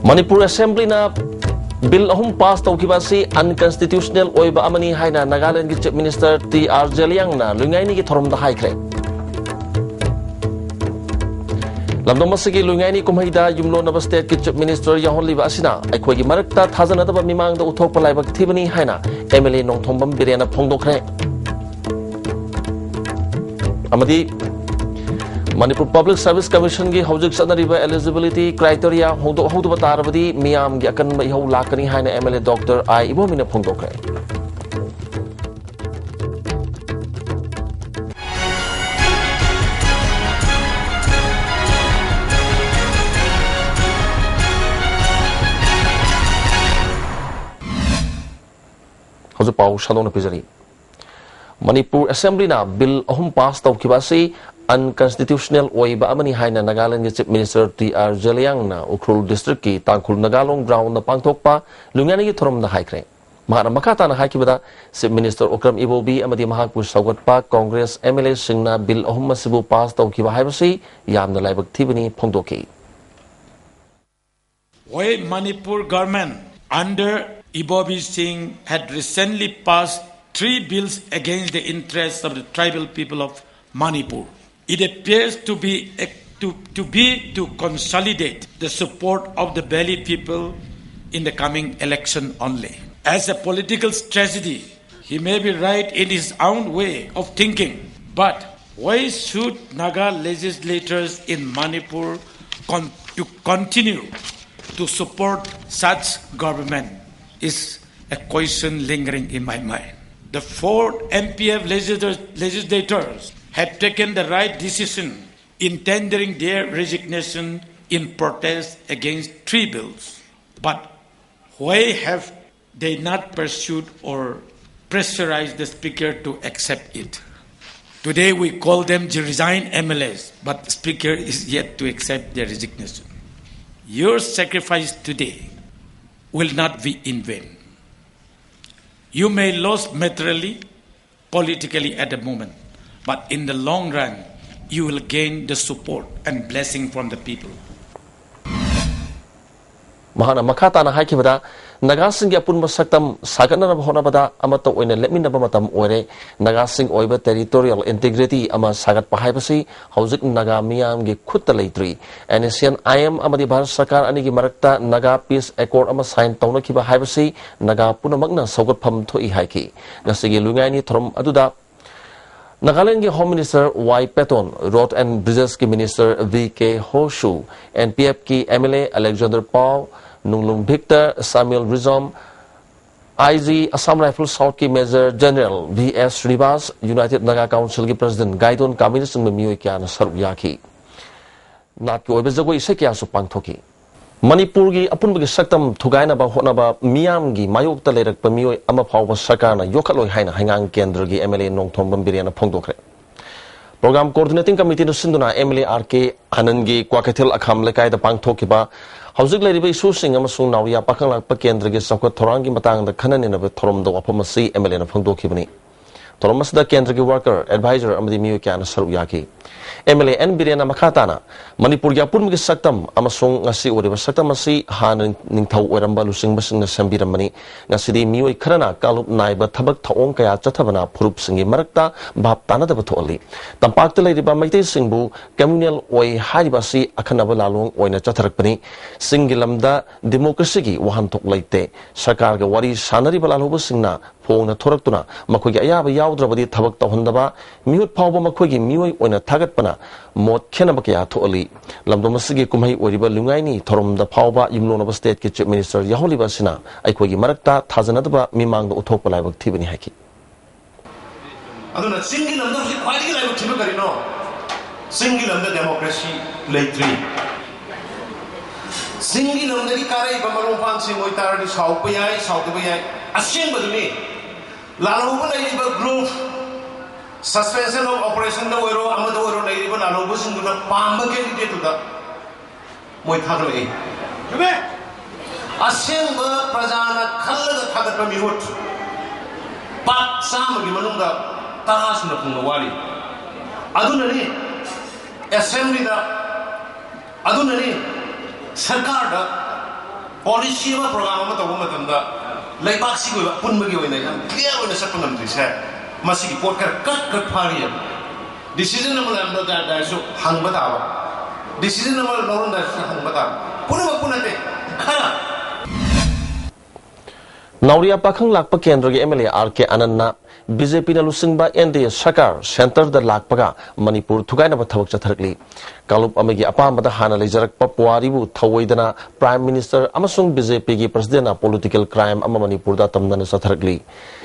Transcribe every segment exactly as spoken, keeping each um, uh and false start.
ꯃꯅꯤꯄꯨꯔ ꯑꯦꯁꯦꯝꯕ꯭ꯂꯤꯅ ꯕꯤꯜ ꯑꯍꯨꯝ ꯄꯥꯁ ꯇꯧꯈꯤꯕ ꯑꯁꯤ ꯑꯟꯀꯟꯁꯇꯤꯇ꯭ꯌꯨꯁꯅꯦꯜ ꯑꯣꯏꯕ ꯑꯃꯅꯤ ꯍꯥꯏꯅ ꯅꯥꯒꯥꯂꯦꯟꯗꯒꯤ ꯆꯤꯐ ꯃꯤꯅꯤꯁꯇꯔ ꯇꯤ ꯑꯥꯔ ꯖꯦꯂꯤꯌꯥꯡꯅ ꯂꯨꯏꯉꯥꯏꯅꯤꯒꯤ ꯊꯧꯔꯝꯗ ꯍꯥꯏꯈ꯭ꯔꯦ꯫ ꯂꯝꯗꯝ ꯑꯁꯤꯒꯤ ꯂꯨꯏꯉꯥꯏꯅꯤ ꯀꯨꯝꯍꯩꯗ ꯌꯨꯝꯂꯣꯟꯅꯕ ꯁ꯭ꯇꯦꯠꯀꯤ ꯆꯤꯐ ꯃꯤꯅꯤꯁꯇꯔ ꯌꯥꯎꯍꯜꯂꯤꯕ ꯑꯁꯤꯅ ꯑꯩꯈꯣꯏꯒꯤ ꯃꯔꯛꯇ ꯊꯥꯖꯅꯗꯕ ꯃꯤꯃꯥꯡꯗ ꯎꯠꯊꯣꯛꯄ ꯂꯥꯏꯕꯛ ꯊꯤꯕꯅꯤ ꯍꯥꯏꯅ ꯑꯦꯝ ꯑꯦꯜ ꯑꯦ ꯅꯣꯡꯊꯣꯝꯕꯝ ꯕꯤꯔꯦꯟꯅ ꯐꯣꯡꯗꯣꯛꯈ꯭ꯔꯦ꯫ ꯑꯃꯗꯤ ꯃꯅꯤꯄꯨꯔ ꯄꯕ꯭ꯂꯤꯛ ꯁꯔꯚꯤꯁ ꯀꯃꯤꯁꯟꯒꯤ ꯍꯧꯖꯤꯛ ꯆꯠꯅꯔꯤꯕ eligibility criteria ꯍꯣꯡꯗꯣꯛꯍꯧꯗꯕ ꯇꯥꯔꯕꯗꯤ ꯃꯤꯌꯥꯝꯒꯤ ꯑꯀꯟꯕ ꯏꯍꯧ ꯂꯥꯛꯀꯅꯤ ꯍꯥꯏꯅ M L A doctor I ꯏꯕꯣꯝꯕꯤꯅ ꯐꯣꯡꯗꯣꯛꯈ꯭ꯔꯦ꯫ ꯍꯧꯖꯤꯛ ꯄꯥꯎ ꯁꯟꯗꯣꯛꯅ ꯄꯤꯖꯔꯤ꯫ ꯃꯅꯤꯄꯨꯔ ꯑꯦꯁꯦꯝꯕ꯭ꯂꯤꯅ ꯕꯤꯜ ꯑꯍꯨꯝ ꯄꯥꯁ ꯇꯧꯈꯤꯕ ꯑꯁꯤ ꯑꯟꯀꯟꯁꯇꯤꯇ꯭ꯌꯨꯁꯅꯦꯜ ꯑꯣꯏꯕ ꯑꯃꯅꯤ ꯍꯥꯏꯅ ꯅꯥꯒꯥꯂꯦꯟꯒꯤ ꯆꯤꯐ ꯃꯤꯅꯤꯁꯇꯔ ꯇꯤ ꯑꯥꯔ ꯖꯦꯂꯤꯌꯥꯡꯅ ꯎꯈ꯭ꯔꯨꯜ ꯗꯤꯁꯇ꯭ꯔꯤꯛꯀꯤ ꯇꯥꯡꯈꯨꯜ ꯅꯥꯒꯥꯂꯣꯡ ꯒ꯭ꯔꯥꯎꯟꯗ ꯄꯥꯡꯊꯣꯛꯄ ꯂꯨꯏꯉꯥꯏꯅꯤꯒꯤ ꯊꯧꯔꯝꯗ ꯍꯥꯏꯈ꯭ꯔꯦ꯫ ꯃꯍꯥꯛꯅ ꯃꯈꯥ ꯇꯥꯅ ꯍꯥꯏꯈꯤꯕꯗ, ꯆꯤꯐ ꯃꯤꯅꯤꯁꯇꯔ ꯑꯣꯀ꯭ꯔꯝ ꯏꯕꯣꯕꯤ ꯑꯃꯗꯤ ꯃꯍꯥꯛꯄꯨ ꯁꯧꯒꯠꯄ ꯀꯣꯡꯒ꯭ꯔꯦꯁ ꯑꯦꯝ ꯑꯦꯜ ꯑꯦꯁꯤꯡꯅ ꯕꯤꯜ ꯑꯍꯨꯝ ꯑꯁꯤꯕꯨ ꯄꯥꯁ ꯇꯧꯈꯤꯕ ꯍꯥꯏꯕꯁꯤ ꯌꯥꯝꯅ ꯂꯥꯏꯕꯛ ꯊꯤꯕꯅꯤ ꯐꯣꯡꯗꯣꯛꯈꯤ꯫ Why Manipur government under Ibobi Singh had recently passed three bills against the interests of the tribal people of Manipur. It appears to be to, to be to consolidate the support of the Valley people in the coming election only. As a political strategy, he may be right in his own way of thinking, but why should Naga legislators in Manipur con- to continue to support such government is a question lingering in my mind. The four M P F legislators have taken the right decision in tendering their resignation in protest against three bills. But why have they not pursued or pressurized the speaker to accept it? Today we call them the resigned M L As, but the speaker is yet to accept their resignation. Your sacrifice today will not be in vain. You may lose materially, politically at the moment, but in the long run, you will gain the support and blessing from the people. ꯃꯍꯥꯛꯅ ꯃꯈꯥ ꯇꯥꯅ ꯍꯥꯏꯈꯤꯕꯗ, ꯅꯥꯒꯥꯁꯤꯡꯒꯤ ꯑꯄꯨꯟꯕ ꯁꯛꯇꯝ ꯁꯥꯒꯠꯅꯅꯕ ꯍꯣꯠꯅꯕꯗ ꯑꯃꯠꯇ ꯑꯣꯏꯅ ꯂꯦꯞꯃꯤꯟꯅꯕ ꯃꯇꯝ ꯑꯣꯏꯔꯦ꯫ ꯅꯥꯒꯥꯁꯤꯡ ꯑꯣꯏꯕ territorial integrity ꯑꯃ ꯁꯥꯒꯠꯄ ꯍꯥꯏꯕꯁꯤ ꯍꯧꯖꯤꯛ ꯅꯥꯒꯥ ꯃꯤꯌꯥꯝꯒꯤ ꯈꯨꯠꯇ ꯂꯩꯇ꯭ꯔꯤ꯫ NSCN-IM ꯑꯃꯗꯤ ꯚꯥꯔꯠ ꯁꯔꯀꯥꯔ ꯑꯅꯤꯒꯤ ꯃꯔꯛꯇ ꯅꯥꯒꯥ peace accord ꯑꯃ sign ꯇꯧꯅꯈꯤꯕ ꯍꯥꯏꯕꯁꯤ ꯅꯥꯒꯥ ꯄꯨꯝꯅꯃꯛꯅ ꯁꯧꯒꯠꯐꯝ ꯊꯣꯛꯏ ꯍꯥꯏꯈꯤ꯫ ꯉꯁꯤꯒꯤ ꯂꯨꯏꯉꯥꯏꯅꯤ ꯊꯧꯔꯝ ꯑꯗꯨꯗ ꯅꯥꯒꯥꯂꯦꯟꯒꯤ Home Minister Y Patton, Road and Bridges-ꯀꯤ Minister ꯚꯤ ꯀꯦ ꯍꯣꯁꯨ, NPF-ꯀꯤ MLA Alexander Pau, Nunglung Victor, Samil Rijom, IG Assam Rifles South-ꯀꯤ Major General V S Srinivas, United Naga Council-ꯒꯤ President ꯒꯥꯏꯗꯣꯟ ꯀꯥꯃꯤꯅꯆꯤꯡꯕ ꯃꯤꯑꯣꯏ ꯀꯌꯥꯅ ꯁꯔꯨꯛ ꯌꯥꯈꯤ꯫ ꯅꯥꯠꯀꯤ ꯑꯣꯏꯕ ꯖꯒꯣꯏ ꯏꯁꯩ ꯀꯌꯥꯁꯨ ꯄꯥꯡꯊꯣꯛꯈꯤ꯫ ꯃꯅꯤꯄꯨꯔꯒꯤ ꯑꯄꯨꯟꯕꯒꯤ ꯁꯛꯇꯝ ꯊꯨꯒꯥꯏꯅꯕ ꯍꯣꯠꯅꯕ ꯃꯤꯌꯥꯝꯒꯤ ꯃꯥꯌꯣꯛꯇ ꯂꯩꯔꯛꯄ ꯃꯤꯑꯣꯏ ꯑꯃ ꯐꯥꯎꯕ ꯁꯔꯀꯥꯔꯅ ꯌꯣꯛꯈꯠꯂꯣꯏ ꯍꯥꯏꯅ ꯍꯩꯉꯥꯡ ꯀꯦꯟꯗ꯭ꯔꯒꯤ MLA ꯅꯣꯡꯊꯣꯝꯕꯝ ꯕꯤꯔꯦꯟꯅ ꯐꯣꯡꯗꯣꯛꯈ꯭ꯔꯦ꯫ Program Coordinating Committee-ꯅ ꯁꯤꯟꯗꯨꯅ MLA ꯑꯥꯔ ꯀꯦ ꯑꯥꯅꯟꯒꯤ ꯀ꯭ꯋꯥꯀꯩꯊꯦꯜ ꯑꯈꯥꯝ ꯂꯩꯀꯥꯏꯗ ꯄꯥꯡꯊꯣꯛꯈꯤꯕ ꯍꯧꯖꯤꯛ ꯂꯩꯔꯤꯕ ꯏꯁꯨꯁꯤꯡ ꯑꯃꯁꯨꯡ ꯅꯥꯎꯔꯤꯌꯥ ꯄꯥꯈꯪ ꯂꯥꯛꯄ ꯀꯦꯟꯗ꯭ꯔꯒꯤ ꯆꯥꯎꯈꯠ ꯊꯧꯔꯥꯡꯒꯤ ꯃꯇꯥꯡꯗ ꯈꯟꯅ ꯅꯩꯅꯕ ꯊꯧꯔꯝꯗ ꯋꯥꯐꯝ ꯑꯁꯤ MLA-ꯅ ꯐꯣꯡꯗꯣꯛꯈꯤꯕꯅꯤ꯫ ꯊꯧꯔꯝ ꯑꯁꯤꯗ ꯀꯦꯟꯗ꯭ꯔꯒꯤ worker, advisor ꯑꯃꯗꯤ ꯃꯤꯑꯣꯏ ꯀꯌꯥꯅ ꯁꯔꯨꯛ ꯌꯥꯈꯤ꯫ MLA ꯑꯦꯟ ꯕꯤꯔꯦꯟꯅ ꯃꯈꯥ ꯇꯥꯅ, ꯃꯅꯤꯄꯨꯔꯒꯤ ꯑꯄꯨꯟꯕꯒꯤ ꯁꯛꯇꯝ ꯑꯃꯁꯨꯡ ꯉꯁꯤ ꯑꯣꯏꯔꯤꯕ ꯁꯛꯇꯝ ꯑꯁꯤ ꯍꯥꯟꯅ ꯅꯤꯡꯊꯧ ꯑꯣꯏꯔꯝꯕ ꯂꯨꯆꯤꯡꯕꯁꯤꯡꯅ ꯁꯦꯝꯕꯤꯔꯝꯕꯅꯤ꯫ ꯉꯁꯤꯗꯤ ꯃꯤꯑꯣꯏ ꯈꯔꯅ ꯀꯥꯡꯂꯨꯞ ꯅꯥꯏꯕ ꯊꯕꯛ ꯊꯧꯑꯣꯡ ꯀꯌꯥ ꯆꯠꯊꯕꯅ ꯐꯨꯔꯨꯞꯁꯤꯡꯒꯤ ꯃꯔꯛꯇ ꯚꯥꯞ ꯇꯥꯅꯗꯕ ꯊꯣꯛꯍꯜꯂꯤ꯫ ꯇꯝꯄꯥꯛꯇ ꯂꯩꯔꯤꯕ ꯃꯩꯇꯩꯁꯤꯡꯕꯨ communal ꯑꯣꯏ ꯍꯥꯏꯔꯤꯕ ꯑꯁꯤ ꯑꯈꯟꯅꯕ ꯂꯥꯜꯂꯣꯡ ꯑꯣꯏꯅ ꯆꯠꯊꯔꯛꯄꯅꯤ꯫ ꯆꯤꯡꯒꯤ ꯂꯝꯗ democracy-ꯒꯤ ꯋꯥꯍꯟꯊꯣꯛ ꯂꯩꯇꯦ꯫ ꯁꯔꯀꯥꯔꯒ ꯋꯥꯔꯤ ꯁꯥꯅꯔꯤꯕ ꯂꯥꯜꯍꯧꯕꯁꯤꯡꯅ ꯐꯣꯡꯅ ꯊꯣꯔꯛꯇꯨꯅ ꯃꯈꯣꯏꯒꯤ ꯑꯌꯥꯕ ꯌꯥꯎꯗ꯭ꯔꯕꯗꯤ ꯊꯕꯛ ꯇꯧꯍꯟꯗꯕ, ꯃꯤꯍꯨꯠ ꯐꯥꯎꯕ ꯃꯈꯣꯏꯒꯤ ꯃꯤꯑꯣꯏ ꯑꯣꯏꯅ ꯊꯥꯒꯠꯄꯅ ꯃꯣꯠ ꯈꯦꯠꯅꯕ ꯀꯌꯥ ꯊꯣꯛꯍꯜꯂꯤ꯫ ꯂꯝꯗꯝ ꯑꯁꯤꯒꯤ ꯀꯨꯝꯍꯩ ꯑꯣꯏꯔꯤꯕ ꯂꯨꯏꯉꯥꯏꯅꯤ ꯊꯧꯔꯝꯗ ꯐꯥꯎꯕ ꯌꯨꯝꯂꯣꯟꯅꯕ state-ꯀꯤ Chief Minister ꯌꯥꯎꯍꯜꯂꯤꯕ ꯑꯁꯤꯅ ꯑꯩꯈꯣꯏꯒꯤ ꯃꯔꯛꯇ ꯊꯥꯖꯅꯗꯕ ꯃꯤꯃꯥꯡꯗ ꯎꯠꯊꯣꯛꯄ ꯂꯥꯏꯕꯛ ꯊꯤꯕꯅꯤ ꯍꯥꯏꯈꯤ꯫ ꯑꯗꯨꯅ ꯆꯤꯡꯒꯤ ꯂꯝꯗ ꯍꯧꯖꯤꯛ ꯈ꯭ꯋꯥꯏꯗꯒꯤ ꯂꯥꯏꯕꯛ ꯊꯤꯕ ꯀꯔꯤꯅꯣ? ꯆꯤꯡꯒꯤ ꯂꯝꯗ democracy ꯂꯩꯇ꯭ꯔꯤ꯫ ꯆꯤꯡꯒꯤ ꯂꯝꯗꯒꯤ ꯀꯥꯔꯛꯏꯕ ꯃꯔꯨꯞ ꯃꯄꯥꯡꯁꯤꯡ ꯑꯣꯏꯇꯥꯔꯗꯤ ꯁꯥꯎꯕ ꯌꯥꯏ, ꯁꯥꯎꯗꯕ ꯌꯥꯏ꯫ ꯑꯁꯦꯡꯕꯗꯨꯅꯤ, ꯂꯥꯜꯍꯧꯕ ꯂꯩꯔꯤꯕ group, suspension of operation-ꯗ ꯑꯣꯏꯔꯣ, ꯑꯃꯗ ꯑꯣꯏꯔꯣ, ꯂꯩꯔꯤꯕ ꯂꯥꯜꯍꯧꯕꯁꯤꯡꯗꯨꯅ ꯄꯥꯝꯕ candidate-ꯇꯨꯗ ꯃꯣꯏ ꯊꯥꯒꯠꯂꯛꯏ꯫ ꯆꯨꯝꯃꯦ꯫ ꯑꯁꯦꯡꯕ ꯄ꯭ꯔꯖꯥꯅ ꯈꯜꯂꯒ ꯊꯥꯒꯠꯄ ꯃꯤꯍꯨꯠ ꯄꯥꯛ ꯆꯥꯝꯃꯒꯤ ꯃꯅꯨꯡꯗ ꯇꯔꯥ ꯁꯨꯅ ꯐꯪꯕ ꯋꯥꯔꯤ꯫ ꯑꯗꯨꯅꯅꯤ assembly-ꯗ, ꯑꯗꯨꯅꯅꯤ ꯁꯔꯀꯥꯔꯗ ꯄꯣꯂꯤꯁꯤ ꯑꯃ, ꯄ꯭ꯔꯣꯒ꯭ꯔꯥꯝ ꯑꯃ ꯇꯧꯕ ꯃꯇꯝꯗ ꯂꯩꯕꯥꯛꯁꯤꯒꯤ ꯑꯣꯏꯕ ꯑꯄꯨꯟꯕꯒꯤ ꯑꯣꯏꯅ ꯌꯥꯝ ꯀ꯭ꯂꯤꯌꯥꯔ ꯑꯣꯏꯅ ꯆꯠꯄ ꯉꯝꯗ꯭ꯔꯤꯁꯦ, ꯃꯁꯤꯒꯤ ꯄꯣꯠ ꯈꯔ ꯈꯛ ꯈꯛ ꯐꯥꯔꯤꯑꯕ꯫ ꯗꯤꯁꯤꯖꯟ ꯑꯃ ꯂꯧꯔꯝꯗꯥꯏ ꯇꯥꯔꯁꯨ ꯍꯪꯕ ꯇꯥꯕ, ꯗꯤꯁꯤꯖꯟ ꯑꯃ ꯂꯧꯔꯝꯗꯥꯏꯁꯨ ꯍꯪꯕ ꯇꯥꯕ, ꯄꯨꯝꯅꯃꯛꯄꯨ ꯅꯠꯇꯦ, ꯈꯔ꯫ ꯅꯥꯎꯔꯤꯌꯥ ꯄꯥꯈꯪ ꯂꯥꯛꯄ ꯀꯦꯟꯗ꯭ꯔꯒꯤ M L A R K ꯑꯅꯟꯅ ꯕꯤ ꯖꯦ ꯄꯤꯅ ꯂꯨꯆꯤꯡꯕ ꯑꯦꯟ ꯗꯤ ꯑꯦ ꯁꯔꯀꯥꯔ ꯁꯦꯟꯇꯔꯗ ꯂꯥꯛꯄꯒ ꯃꯅꯤꯄꯨꯔ ꯊꯨꯒꯥꯏꯅꯕ ꯊꯕꯛ ꯆꯠꯊꯔꯛꯂꯤ꯫ ꯀꯥꯡꯂꯨꯞ ꯑꯃꯒꯤ ꯑꯄꯥꯝꯕꯗ ꯍꯥꯟꯅ ꯂꯩꯖꯔꯛꯄ ꯄꯨꯋꯥꯔꯤꯕꯨ ꯊꯧꯑꯣꯏꯗꯅ ꯄ꯭ꯔꯥꯏꯝ ꯃꯤꯅꯤꯁꯇꯔ ꯑꯃꯁꯨꯡ ꯕꯤ ꯖꯦ ꯄꯤꯒꯤ ꯄ꯭ꯔꯁꯤꯗꯦꯟꯅ ꯄꯣꯂꯤꯇꯤꯀꯦꯜ ꯀ꯭ꯔꯥꯏꯝ ꯑꯃ ꯃꯅꯤꯄꯨꯔꯗ ꯇꯝꯗꯅ ꯆꯠꯊꯔꯛꯂꯤ꯫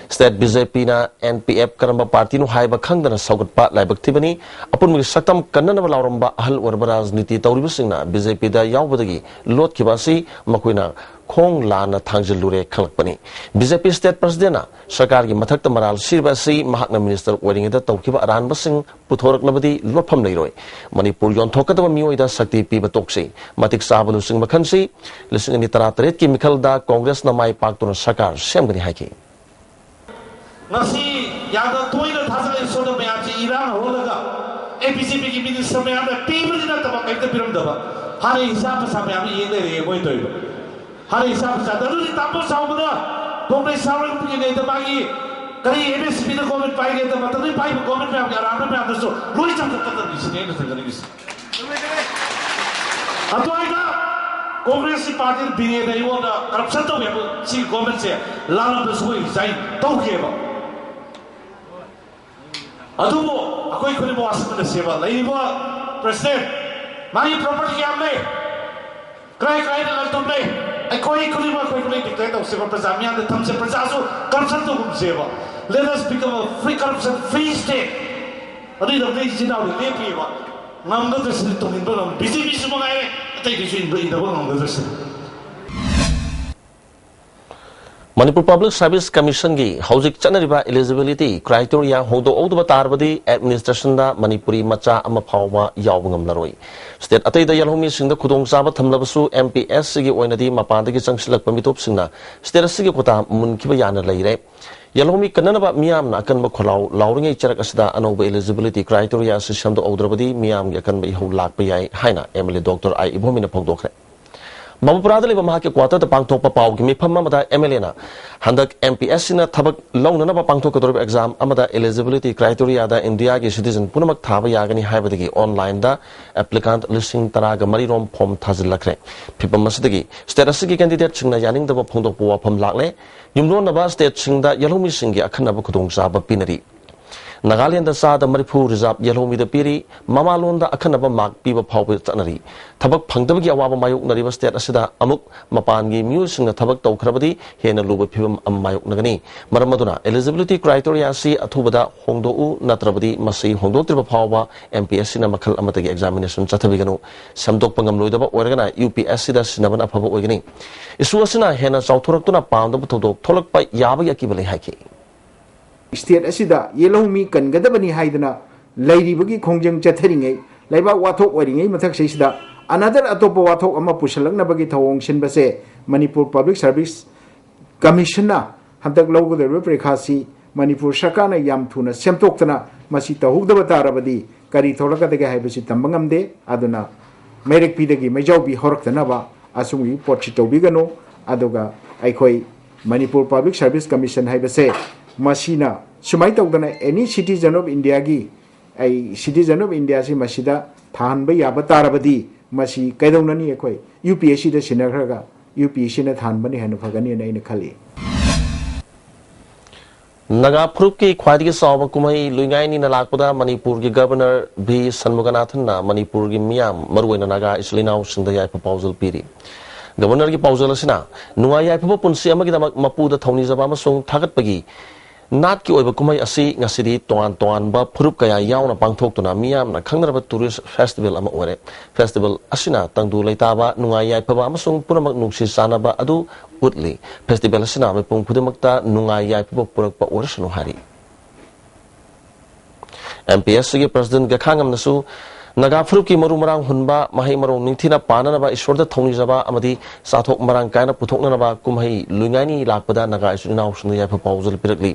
ꯁ꯭ꯇꯦꯠ ꯕꯤ ꯖꯦ ꯄꯤꯅ ꯑꯦꯟ ꯄꯤ ꯑꯦꯐ ꯀꯔꯝꯕ ꯄꯥꯔꯇꯤꯅꯣ ꯍꯥꯏꯕ ꯈꯪꯗꯅ ꯁꯧꯒꯠꯄ ꯂꯥꯏꯕꯛ ꯊꯤꯕꯅꯤ꯫ ꯑꯄꯨꯟꯕꯒꯤ ꯁꯛꯇꯝ ꯀꯟꯅꯅꯕ ꯂꯥꯎꯔꯝꯕ ꯑꯍꯜ ꯑꯣꯏꯔꯕ ꯔꯥꯖꯅꯤꯇꯤ ꯇꯧꯔꯤꯕꯁꯤꯡꯅ ꯕꯤ ꯖꯦ ꯄꯤꯗ ꯌꯥꯎꯕꯗꯒꯤ ꯂꯣꯠꯈꯤꯕ ꯑꯁꯤ ꯃꯈꯣꯏꯅ ꯈꯣꯡ ꯂꯥꯟꯅ ꯊꯥꯡꯖꯤꯜꯂꯨꯔꯦ ꯈꯪꯂꯛꯄꯅꯤ꯫ ꯕꯤ ꯖꯦ ꯄꯤ ꯁ꯭ꯇꯦꯠ ꯄ꯭ꯔꯁꯤꯗꯦꯟꯅ ꯁꯔꯀꯥꯔꯒꯤ ꯃꯊꯛꯇ ꯃꯔꯥꯜ ꯁꯤꯔꯤꯕ ꯑꯁꯤ ꯃꯍꯥꯛꯅ ꯃꯤꯅꯤꯁꯇꯔ ꯑꯣꯏꯔꯤꯉꯩꯗ ꯇꯧꯈꯤꯕ ꯑꯔꯥꯟꯕꯁꯤꯡ ꯄꯨꯊꯣꯔꯛꯂꯕꯗꯤ ꯂꯣꯠꯐꯝ ꯂꯩꯔꯣꯏ꯫ ꯃꯅꯤꯄꯨꯔ ꯌꯣꯟꯊꯣꯛꯀꯗꯕ ꯃꯤꯑꯣꯏꯗ ꯁꯛꯇꯤ ꯄꯤꯕ ꯇꯣꯛꯁꯤ꯫ ꯃꯇꯤꯛ ꯆꯥꯕ ꯂꯨꯆꯤꯡꯕ ꯈꯟꯁꯤ꯫ ꯂꯤꯁꯤꯡ ꯑꯅꯤ ꯇꯔꯥꯇꯔꯦꯠꯀꯤ ꯃꯤꯈꯜꯗ ꯀꯣꯡꯒ꯭ꯔꯦꯁꯅ ꯃꯥꯏ ꯄꯥꯛꯇꯨꯅ ꯁꯔꯀꯥꯔ ꯁꯦꯝꯒꯅꯤ ꯍꯥꯏꯈꯤ꯫ ꯉꯁꯤ ꯌꯥꯝꯅ ꯇꯣꯏꯅ ꯊꯥꯖꯅ ꯏꯁꯣꯔꯗ ꯃꯌꯥꯝꯁꯤ ꯏꯔꯥꯡ ꯍꯧꯍꯜꯂꯒ ꯑꯦ ꯕꯤ ꯖꯦ ꯄꯤꯒꯤ ꯃꯤꯅꯤꯁꯇꯔ ꯃꯌꯥꯝꯅ ꯄꯤꯕꯗꯤ ꯅꯠꯇꯕ ꯀꯩꯝꯇ ꯄꯤꯔꯝꯗꯕ꯫ ꯍꯥꯟꯅ ꯍꯤꯁꯥꯞ ꯄꯩꯁꯥ ꯃꯌꯥꯝ ꯌꯦꯡ ꯂꯩꯔꯦ ꯃꯣꯏ ꯇꯧꯔꯤꯕ꯫ ꯍꯥꯟꯅ ꯍꯤꯁꯥꯞ ꯄꯩꯁꯥꯗ ꯑꯗꯨꯗꯤ ꯇꯥꯃꯣ ꯁꯥꯎꯕꯗ ꯀꯣꯡꯒ꯭ꯔꯦꯁ ꯁꯥꯎꯔꯛꯄꯒꯤꯉꯩꯗ ꯃꯥꯒꯤ ꯀꯔꯤ ꯑꯦꯝ ꯑꯦꯁ ꯄꯤꯗ ꯒꯣꯔꯃꯦꯟ ꯄꯥꯏꯔꯤꯉꯩꯗ ꯃꯇꯝꯗꯨꯒꯤ ꯄꯥꯏꯕ ꯒꯣꯔꯃꯦꯟ ꯃꯌꯥꯝꯒꯤ ꯑꯔꯥꯟꯕ ꯃꯌꯥꯝꯗꯨꯁꯨ ꯂꯣꯏ ꯆꯥꯝꯊꯣꯛꯀꯗꯕꯅꯤ ꯁꯤꯅꯤ ꯑꯩꯅ ꯊꯝꯖꯅꯤꯡꯉꯤꯁꯦ꯫ ꯑꯗꯨꯋꯥꯏꯗ ꯀꯣꯡꯒ꯭ꯔꯦꯁꯀꯤ ꯄꯥꯔꯇꯤꯅ ꯕꯤꯔꯦꯟꯗ ꯑꯩꯉꯣꯟꯗ ꯀꯔꯞꯁꯟ ꯇꯧꯋꯦ ꯍꯥꯏꯕ ꯁꯤꯒꯤ ꯒꯣꯔꯃꯦꯟꯁꯦ ꯂꯥꯜꯂꯝꯕꯁꯨ ꯑꯩꯈꯣꯏ ꯔꯤꯖꯥꯏꯟ ꯇꯧꯈꯤꯑꯕ꯫ ꯑꯗꯨꯕꯨ ꯑꯩꯈꯣꯏ ꯈꯨꯗꯤꯡꯃꯛ ꯋꯥꯁꯛꯃꯤꯟꯅꯁꯦꯕ꯫ ꯂꯩꯔꯤꯕ ꯄ꯭ꯔꯁꯤꯗꯦꯟ ꯃꯥꯒꯤ ꯄ꯭ꯔꯣꯄꯔꯇꯤ ꯀꯌꯥꯝ ꯂꯩ, ꯀꯗꯥꯏ ꯀꯗꯥꯏꯗ ꯂꯟ ꯊꯨꯝ ꯂꯩ, ꯑꯩꯈꯣꯏ ꯈꯨꯗꯤꯡꯃꯛ ꯑꯩꯈꯣꯏ ꯈꯨꯗꯤꯡ ꯗꯤꯀ꯭ꯂꯦꯌꯔ ꯇꯧꯁꯦꯕ꯫ ꯄ꯭ꯔꯖꯥ ꯃꯤꯌꯥꯝꯗ ꯊꯝꯁꯦ, ꯄ꯭ꯔꯖꯥꯁꯨ corruption ꯇꯧꯒꯨꯝꯁꯦꯕ꯫ Let us become a free corruption free state. ꯑꯗꯨꯒꯤꯗꯃꯛꯇ ꯏꯆꯤꯟ ꯏꯅꯥꯎꯗ ꯂꯦꯞꯄꯤꯕ꯫ ꯉꯝꯒꯗ꯭ꯔꯁꯤꯗꯤ ꯇꯨꯡ ꯏꯟꯕ ꯉꯝ-, ꯕꯤ ꯖꯦ ꯄꯤꯁꯨ ꯃꯉꯥꯏꯔꯦ, ꯑꯇꯩꯗꯨꯁꯨ ꯏꯟꯕ ꯏꯟꯅꯕ ꯉꯝꯒꯗ꯭ꯔꯁꯤꯗꯤ꯫ ꯃꯅꯤꯄꯨꯔ ꯄꯕ꯭ꯂꯤꯛ ꯁꯥꯔꯚꯤꯁ ꯀꯃꯤꯁꯟꯒꯤ ꯍꯧꯖꯤꯛ ꯆꯠꯅꯔꯤꯕ eligibility criteria ꯍꯣꯡꯗꯣꯛꯍꯧꯗꯕ ꯇꯥꯔꯕꯗꯤ administration ꯗ ꯃꯅꯤꯄꯨꯔꯤ ꯃꯆꯥ ꯑꯃ ꯐꯥꯎꯕ ꯌꯥꯎꯕ ꯉꯝꯂꯔꯣꯏ꯫ ꯁ꯭ꯇꯦꯠ ꯑꯇꯩꯗ ꯌꯦꯜꯍꯧꯃꯤꯁꯤꯡꯗ ꯈꯨꯗꯣꯡꯆꯥꯕ ꯊꯝꯂꯕꯁꯨ ꯑꯦꯝ ꯄꯤ ꯑꯦꯁ ꯁꯤꯒꯤ ꯑꯣꯏꯅꯗꯤ ꯃꯄꯥꯟꯗꯒꯤ ꯆꯪꯁꯤꯜꯂꯛꯄ ꯃꯤꯇꯣꯞꯁꯤꯡꯅ ꯁ꯭ꯇꯦꯠ ꯑꯁꯤꯒꯤ ꯀꯣꯇꯥ ꯃꯨꯟꯈꯤꯕ ꯌꯥꯅ ꯂꯩꯔꯦ꯫ ꯌꯦꯜꯍꯧꯃꯤ ꯀꯟꯅꯅꯕ ꯃꯤꯌꯥꯝꯅ ꯑꯀꯟꯕ ꯈꯣꯜꯂꯥꯎ ꯂꯥꯎꯔꯤꯉꯩ ꯆꯔꯛ ꯑꯁꯤꯗ ꯑꯅꯧꯕ eligibility criteria ꯑꯁꯤ ꯁꯦꯝꯗꯣꯛꯍꯧꯗ꯭ꯔꯕꯗꯤ ꯃꯤꯌꯥꯝꯒꯤ ꯑꯀꯟꯕ ꯏꯍꯧ ꯂꯥꯛꯄ ꯌꯥꯏ ꯍꯥꯏꯅ M L A doctor I ꯏꯕꯣꯝꯃꯤꯅ ꯐꯣꯡꯗꯣꯛꯈ꯭ꯔꯦ꯫ ꯃꯕꯨꯄꯨꯔꯥꯗ ꯂꯩꯕ ꯃꯍꯥꯛꯀꯤ ꯀ꯭ꯋꯥꯇꯔꯗ ꯄꯥꯡꯊꯣꯛꯄ ꯄꯥꯎꯒꯤ ꯃꯤꯐꯝ ꯑꯃꯗ ꯑꯦꯝ ꯑꯦꯜ ꯑꯦꯅ ꯍꯟꯗꯛ ꯑꯦꯝ ꯄꯤ ꯑꯦꯁ ꯁꯤꯅ ꯊꯕꯛ ꯂꯧꯅꯅꯕ ꯄꯥꯡꯊꯣꯛꯀꯗꯧꯔꯤꯕ ꯑꯦꯛꯖꯥꯝ ꯑꯃꯗ eligibility criteriaꯗ ꯏꯟꯗꯤꯌꯥꯒꯤ ꯁꯤꯇꯤꯖꯟ ꯄꯨꯝꯅꯃꯛ ꯊꯥꯕ ꯌꯥꯒꯅꯤ ꯍꯥꯏꯕꯗꯒꯤ ꯑꯣꯟꯂꯥꯏꯟꯗ ꯑꯦꯄ꯭ꯂꯤꯀꯥꯟꯠ ꯂꯤꯁꯤꯡ ꯇꯔꯥꯒ ꯃꯔꯤ ꯔꯣꯝ ꯐꯣꯝ ꯊꯥꯖꯤꯜꯂꯛꯈ꯭ꯔꯦ꯫ ꯐꯤꯚꯝ ꯑꯁꯤꯗꯒꯤ ꯁ꯭ꯇꯦꯠ ꯑꯁꯤꯒꯤ ꯀꯦꯟꯗꯤꯗꯦꯠꯁꯤꯡꯅ ꯌꯥꯅꯤꯡꯗꯕ ꯐꯣꯡꯗꯣꯛꯄ ꯋꯥꯐꯝ ꯂꯥꯛꯂꯦ꯫ ꯌꯨꯝꯂꯣꯟꯅꯕ ꯁ꯭ꯇꯦꯠꯁꯤꯡꯗ ꯌꯦꯜꯍꯧꯃꯤꯁꯤꯡꯒꯤ ꯑꯈꯟꯅꯕ ꯈꯨꯗꯣꯡꯆꯥꯕ ꯄꯤꯅꯔꯤ꯫ ꯅꯥꯒꯥꯂꯦꯟꯗ ꯆꯥꯗ ꯃꯔꯤꯐꯨ ꯔꯤꯖꯥꯔꯚ ꯌꯦꯜꯍꯧꯃꯤꯗ ꯄꯤꯔꯤ꯫ ꯃꯃꯥꯂꯣꯟꯗ ꯑꯈꯟꯅꯕ ꯃꯥꯔꯛ ꯄꯤꯕ ꯐꯥꯎꯕ ꯆꯠꯅꯔꯤ꯫ ꯊꯕꯛ ꯐꯪꯗꯕꯒꯤ ꯑꯋꯥꯕ ꯃꯥꯌꯣꯛꯅꯔꯤꯕ ꯁ꯭ꯇꯦꯠ ꯑꯁꯤꯗ ꯑꯃꯨꯛ ꯃꯄꯥꯟꯒꯤ ꯃꯤꯑꯣꯏꯁꯤꯡꯅ ꯊꯕꯛ ꯇꯧꯈ꯭ꯔꯕꯗꯤ ꯍꯦꯟꯅ ꯂꯨꯕ ꯐꯤꯚꯝ ꯑꯃ ꯃꯥꯌꯣꯛꯅꯒꯅꯤ꯫ ꯃꯔꯝ ꯑꯗꯨꯅ eligibility criteriaꯁꯤ ꯑꯊꯨꯕꯗ ꯍꯣꯡꯗꯣꯛꯎ, ꯅꯠꯇ꯭ꯔꯕꯗꯤ ꯃꯁꯤ ꯍꯣꯡꯗꯣꯛꯇ꯭ꯔꯤꯕ ꯐꯥꯎꯕ ꯑꯦꯝ ꯄꯤ ꯑꯦꯁ ꯁꯤꯅ ꯃꯈꯜ ꯑꯃꯠꯇꯒꯤ ꯑꯦꯛꯖꯥꯃꯤꯅꯦꯁꯟ ꯆꯠꯊꯕꯤꯒꯅꯨ꯫ ꯁꯦꯝꯗꯣꯛꯄ ꯉꯝꯂꯣꯏꯗꯕ ꯑꯣꯏꯔꯒꯅ ꯌꯨ ꯄꯤ ꯑꯦꯁ ꯁꯤꯗ ꯁꯤꯟꯅꯕꯅ ꯑꯐꯕ ꯑꯣꯏꯒꯅꯤ꯫ ꯏꯁꯨ ꯑꯁꯤꯅ ꯍꯦꯟꯅ ꯆꯥꯎꯊꯣꯔꯛꯇꯨꯅ ꯄꯥꯝꯗꯕ ꯊꯧꯗꯣꯛ ꯊꯣꯛꯂꯛꯄ ꯌꯥꯕꯒꯤ ꯑꯀꯤꯕ ꯂꯩ ꯍꯥꯏꯈꯤ꯫ ꯁ꯭ꯇꯦꯠ ꯑꯁꯤꯗ ꯌꯦꯜꯍꯧꯃꯤ ꯀꯟꯒꯗꯕꯅꯤ ꯍꯥꯏꯗꯅ ꯂꯩꯔꯤꯕꯒꯤ ꯈꯣꯡꯖꯪ ꯆꯠꯊꯔꯤꯉꯩ, ꯂꯩꯕꯥꯛ ꯋꯥꯊꯣꯛ ꯑꯣꯏꯔꯤꯉꯩ ꯃꯊꯛꯁꯤꯗꯩꯁꯤꯗ another ꯑꯇꯣꯞꯄ ꯋꯥꯊꯣꯛ ꯑꯃ ꯄꯨꯁꯜꯂꯛꯅꯕꯒꯤ ꯊꯧꯑꯣꯡ ꯁꯤꯟꯕꯁꯦ ꯃꯅꯤꯄꯨꯔ ꯄꯕ꯭ꯂꯤꯛ ꯁꯥꯔꯚꯤꯁ ꯀꯃꯤꯁꯟꯅ ꯍꯟꯗꯛ ꯂꯧꯒꯗꯧꯔꯤꯕ ꯄꯔꯤꯈꯥꯁꯤ ꯃꯅꯤꯄꯨꯔ ꯁꯔꯀꯥꯔꯅ ꯌꯥꯝ ꯊꯨꯅ ꯁꯦꯝꯗꯣꯛꯇꯅ ꯃꯁꯤ ꯇꯧꯍꯧꯗꯕ ꯇꯥꯔꯕꯗꯤ ꯀꯔꯤ ꯊꯣꯛꯂꯛꯀꯗꯒꯦ ꯍꯥꯏꯕꯁꯤ ꯇꯝꯕ ꯉꯝꯗꯦ꯫ ꯑꯗꯨꯅ ꯃꯩꯔꯛꯄꯤꯗꯒꯤ ꯃꯩꯖꯥꯎꯕꯤ ꯍꯧꯔꯛꯇꯅꯕ ꯑꯁꯨꯝꯕꯒꯤ ꯄꯣꯠꯁꯤ ꯇꯧꯕꯤꯒꯅꯨ꯫ ꯑꯗꯨꯒ ꯑꯩꯈꯣꯏ ꯃꯅꯤꯄꯨꯔ ꯄꯕ꯭ꯂꯤꯛ ꯁꯥꯔꯚꯤꯁ ꯀꯃꯤꯁꯟ ꯍꯥꯏꯕꯁꯦ ꯃꯁꯤꯅ ꯁꯨꯃꯥꯏꯅ ꯇꯧꯗꯅ any citizen of Indiaꯒꯤ ꯑꯩ citizen of Indiaꯁꯤ ꯃꯁꯤꯗ ꯊꯥꯍꯟꯕ ꯌꯥꯕ ꯇꯥꯔꯕꯗꯤ ꯃꯁꯤ ꯀꯩꯗꯧꯅꯅꯤ? ꯑꯩꯈꯣꯏ ꯌꯨ ꯄꯤ ꯑꯦꯁ ꯁꯤꯗ ꯁꯤꯟꯅꯈ꯭ꯔꯒ ꯌꯨ ꯄꯤ ꯑꯦꯁ ꯁꯤꯅ ꯊꯥꯍꯟꯕꯅ ꯍꯦꯟꯅ ꯐꯒꯅꯤꯅ ꯑꯩꯅ ꯈꯜꯂꯤ꯫ ꯅꯥꯒꯥ ꯐꯨꯔꯨꯞꯀꯤ ꯈ꯭ꯋꯥꯏꯗꯒꯤ ꯆꯥꯎꯕ ꯀꯨꯝꯍꯩ ꯂꯨꯏꯉꯥꯏꯅꯤꯅ ꯂꯥꯛꯄꯗ ꯃꯅꯤꯄꯨꯔꯒꯤ ꯒꯕꯔꯅꯔ ꯚꯤ ꯁꯟꯃꯨꯒꯅꯥꯊꯟꯅ ꯃꯅꯤꯄꯨꯔꯒꯤ ꯃꯤꯌꯥꯝ, ꯃꯔꯨꯑꯣꯏꯅ ꯅꯥꯒꯥ ꯏꯆꯤꯜ ꯏꯅꯥꯎꯁꯤꯡꯗ ꯌꯥꯏꯐ ꯄꯥꯎꯖꯦꯜ ꯄꯤꯔꯤ꯫ ꯒꯕꯔꯅꯔꯒꯤ ꯄꯥꯎꯖꯦꯜ ꯑꯁꯤꯅ ꯅꯨꯡꯉꯥꯏ ꯌꯥꯏꯐꯕ ꯄꯨꯟꯁꯤ ꯑꯃꯒꯤꯗꯃꯛ ꯃꯄꯨꯗ ꯊꯧꯅꯤꯖꯕ ꯑꯃꯁꯨꯡ ꯊꯥꯒꯠꯄꯒꯤ ꯅꯥꯠꯀꯤ ꯑꯣꯏꯕ ꯀꯨꯝꯍꯩ ꯑꯁꯤ ꯉꯁꯤꯗꯤ ꯇꯣꯉꯥꯟ ꯇꯣꯉꯥꯟꯕ ꯐꯨꯔꯨꯞ ꯀꯌꯥ ꯌꯥꯎꯅ ꯄꯥꯡꯊꯣꯛꯇꯨꯅ ꯃꯤꯌꯥꯝꯅ ꯈꯪꯅꯔꯕ tourist festival ꯑꯃ ꯑꯣꯏꯔꯦ꯫ Festival ꯑꯁꯤꯅ ꯇꯪꯗꯨ ꯂꯩꯇꯥꯕ, ꯅꯨꯡꯉꯥꯏ ꯌꯥꯏꯐꯕ ꯑꯃꯁꯨꯡ ꯄꯨꯝꯅꯃꯛ ꯅꯨꯡꯁꯤ ꯆꯥꯟꯅꯕ ꯑꯗꯨ ꯎꯠꯂꯤ꯫ Festival ꯑꯁꯤꯅ ꯃꯤꯄꯨꯝ ꯈꯨꯗꯤꯡꯃꯛꯇ ꯅꯨꯡꯉꯥꯏ ꯌꯥꯏꯐꯕ ꯄꯨꯔꯛꯄ ꯑꯣꯏꯔꯁꯅꯨ ꯍꯥꯏꯔꯤ꯫ ꯑꯦꯝ ꯄꯤ ꯑꯦꯁ ꯁꯤꯒꯤ ꯄ꯭ꯔꯁꯤꯗꯦꯟꯠ ꯒꯦꯈꯥꯉꯝꯅꯁꯨ ꯅꯥꯒꯥ ꯐꯨꯔꯨꯞꯀꯤ ꯃꯔꯨ ꯃꯔꯥꯡ ꯍꯨꯟꯕ, ꯃꯍꯩ ꯃꯔꯣꯡ ꯅꯤꯡꯊꯤꯅ ꯄꯥꯟꯅꯅꯕ, ꯏꯁꯣꯔꯗ ꯊꯧꯅꯤꯖꯕ ꯑꯃꯗꯤ ꯆꯥꯊꯣꯛ ꯃꯔꯥꯡ ꯀꯥꯏꯅ ꯄꯨꯊꯣꯛꯅꯅꯕ ꯀꯨꯝꯍꯩ ꯂꯨꯏꯉꯥꯏꯅꯤ ꯂꯥꯛꯄꯗ ꯅꯥꯒꯥ ꯏꯆꯤꯜ ꯏꯅꯥꯎꯁꯤꯡꯗ ꯌꯥꯏꯐ ꯄꯥꯎꯖꯦꯜ ꯄꯤꯔꯛꯂꯤ꯫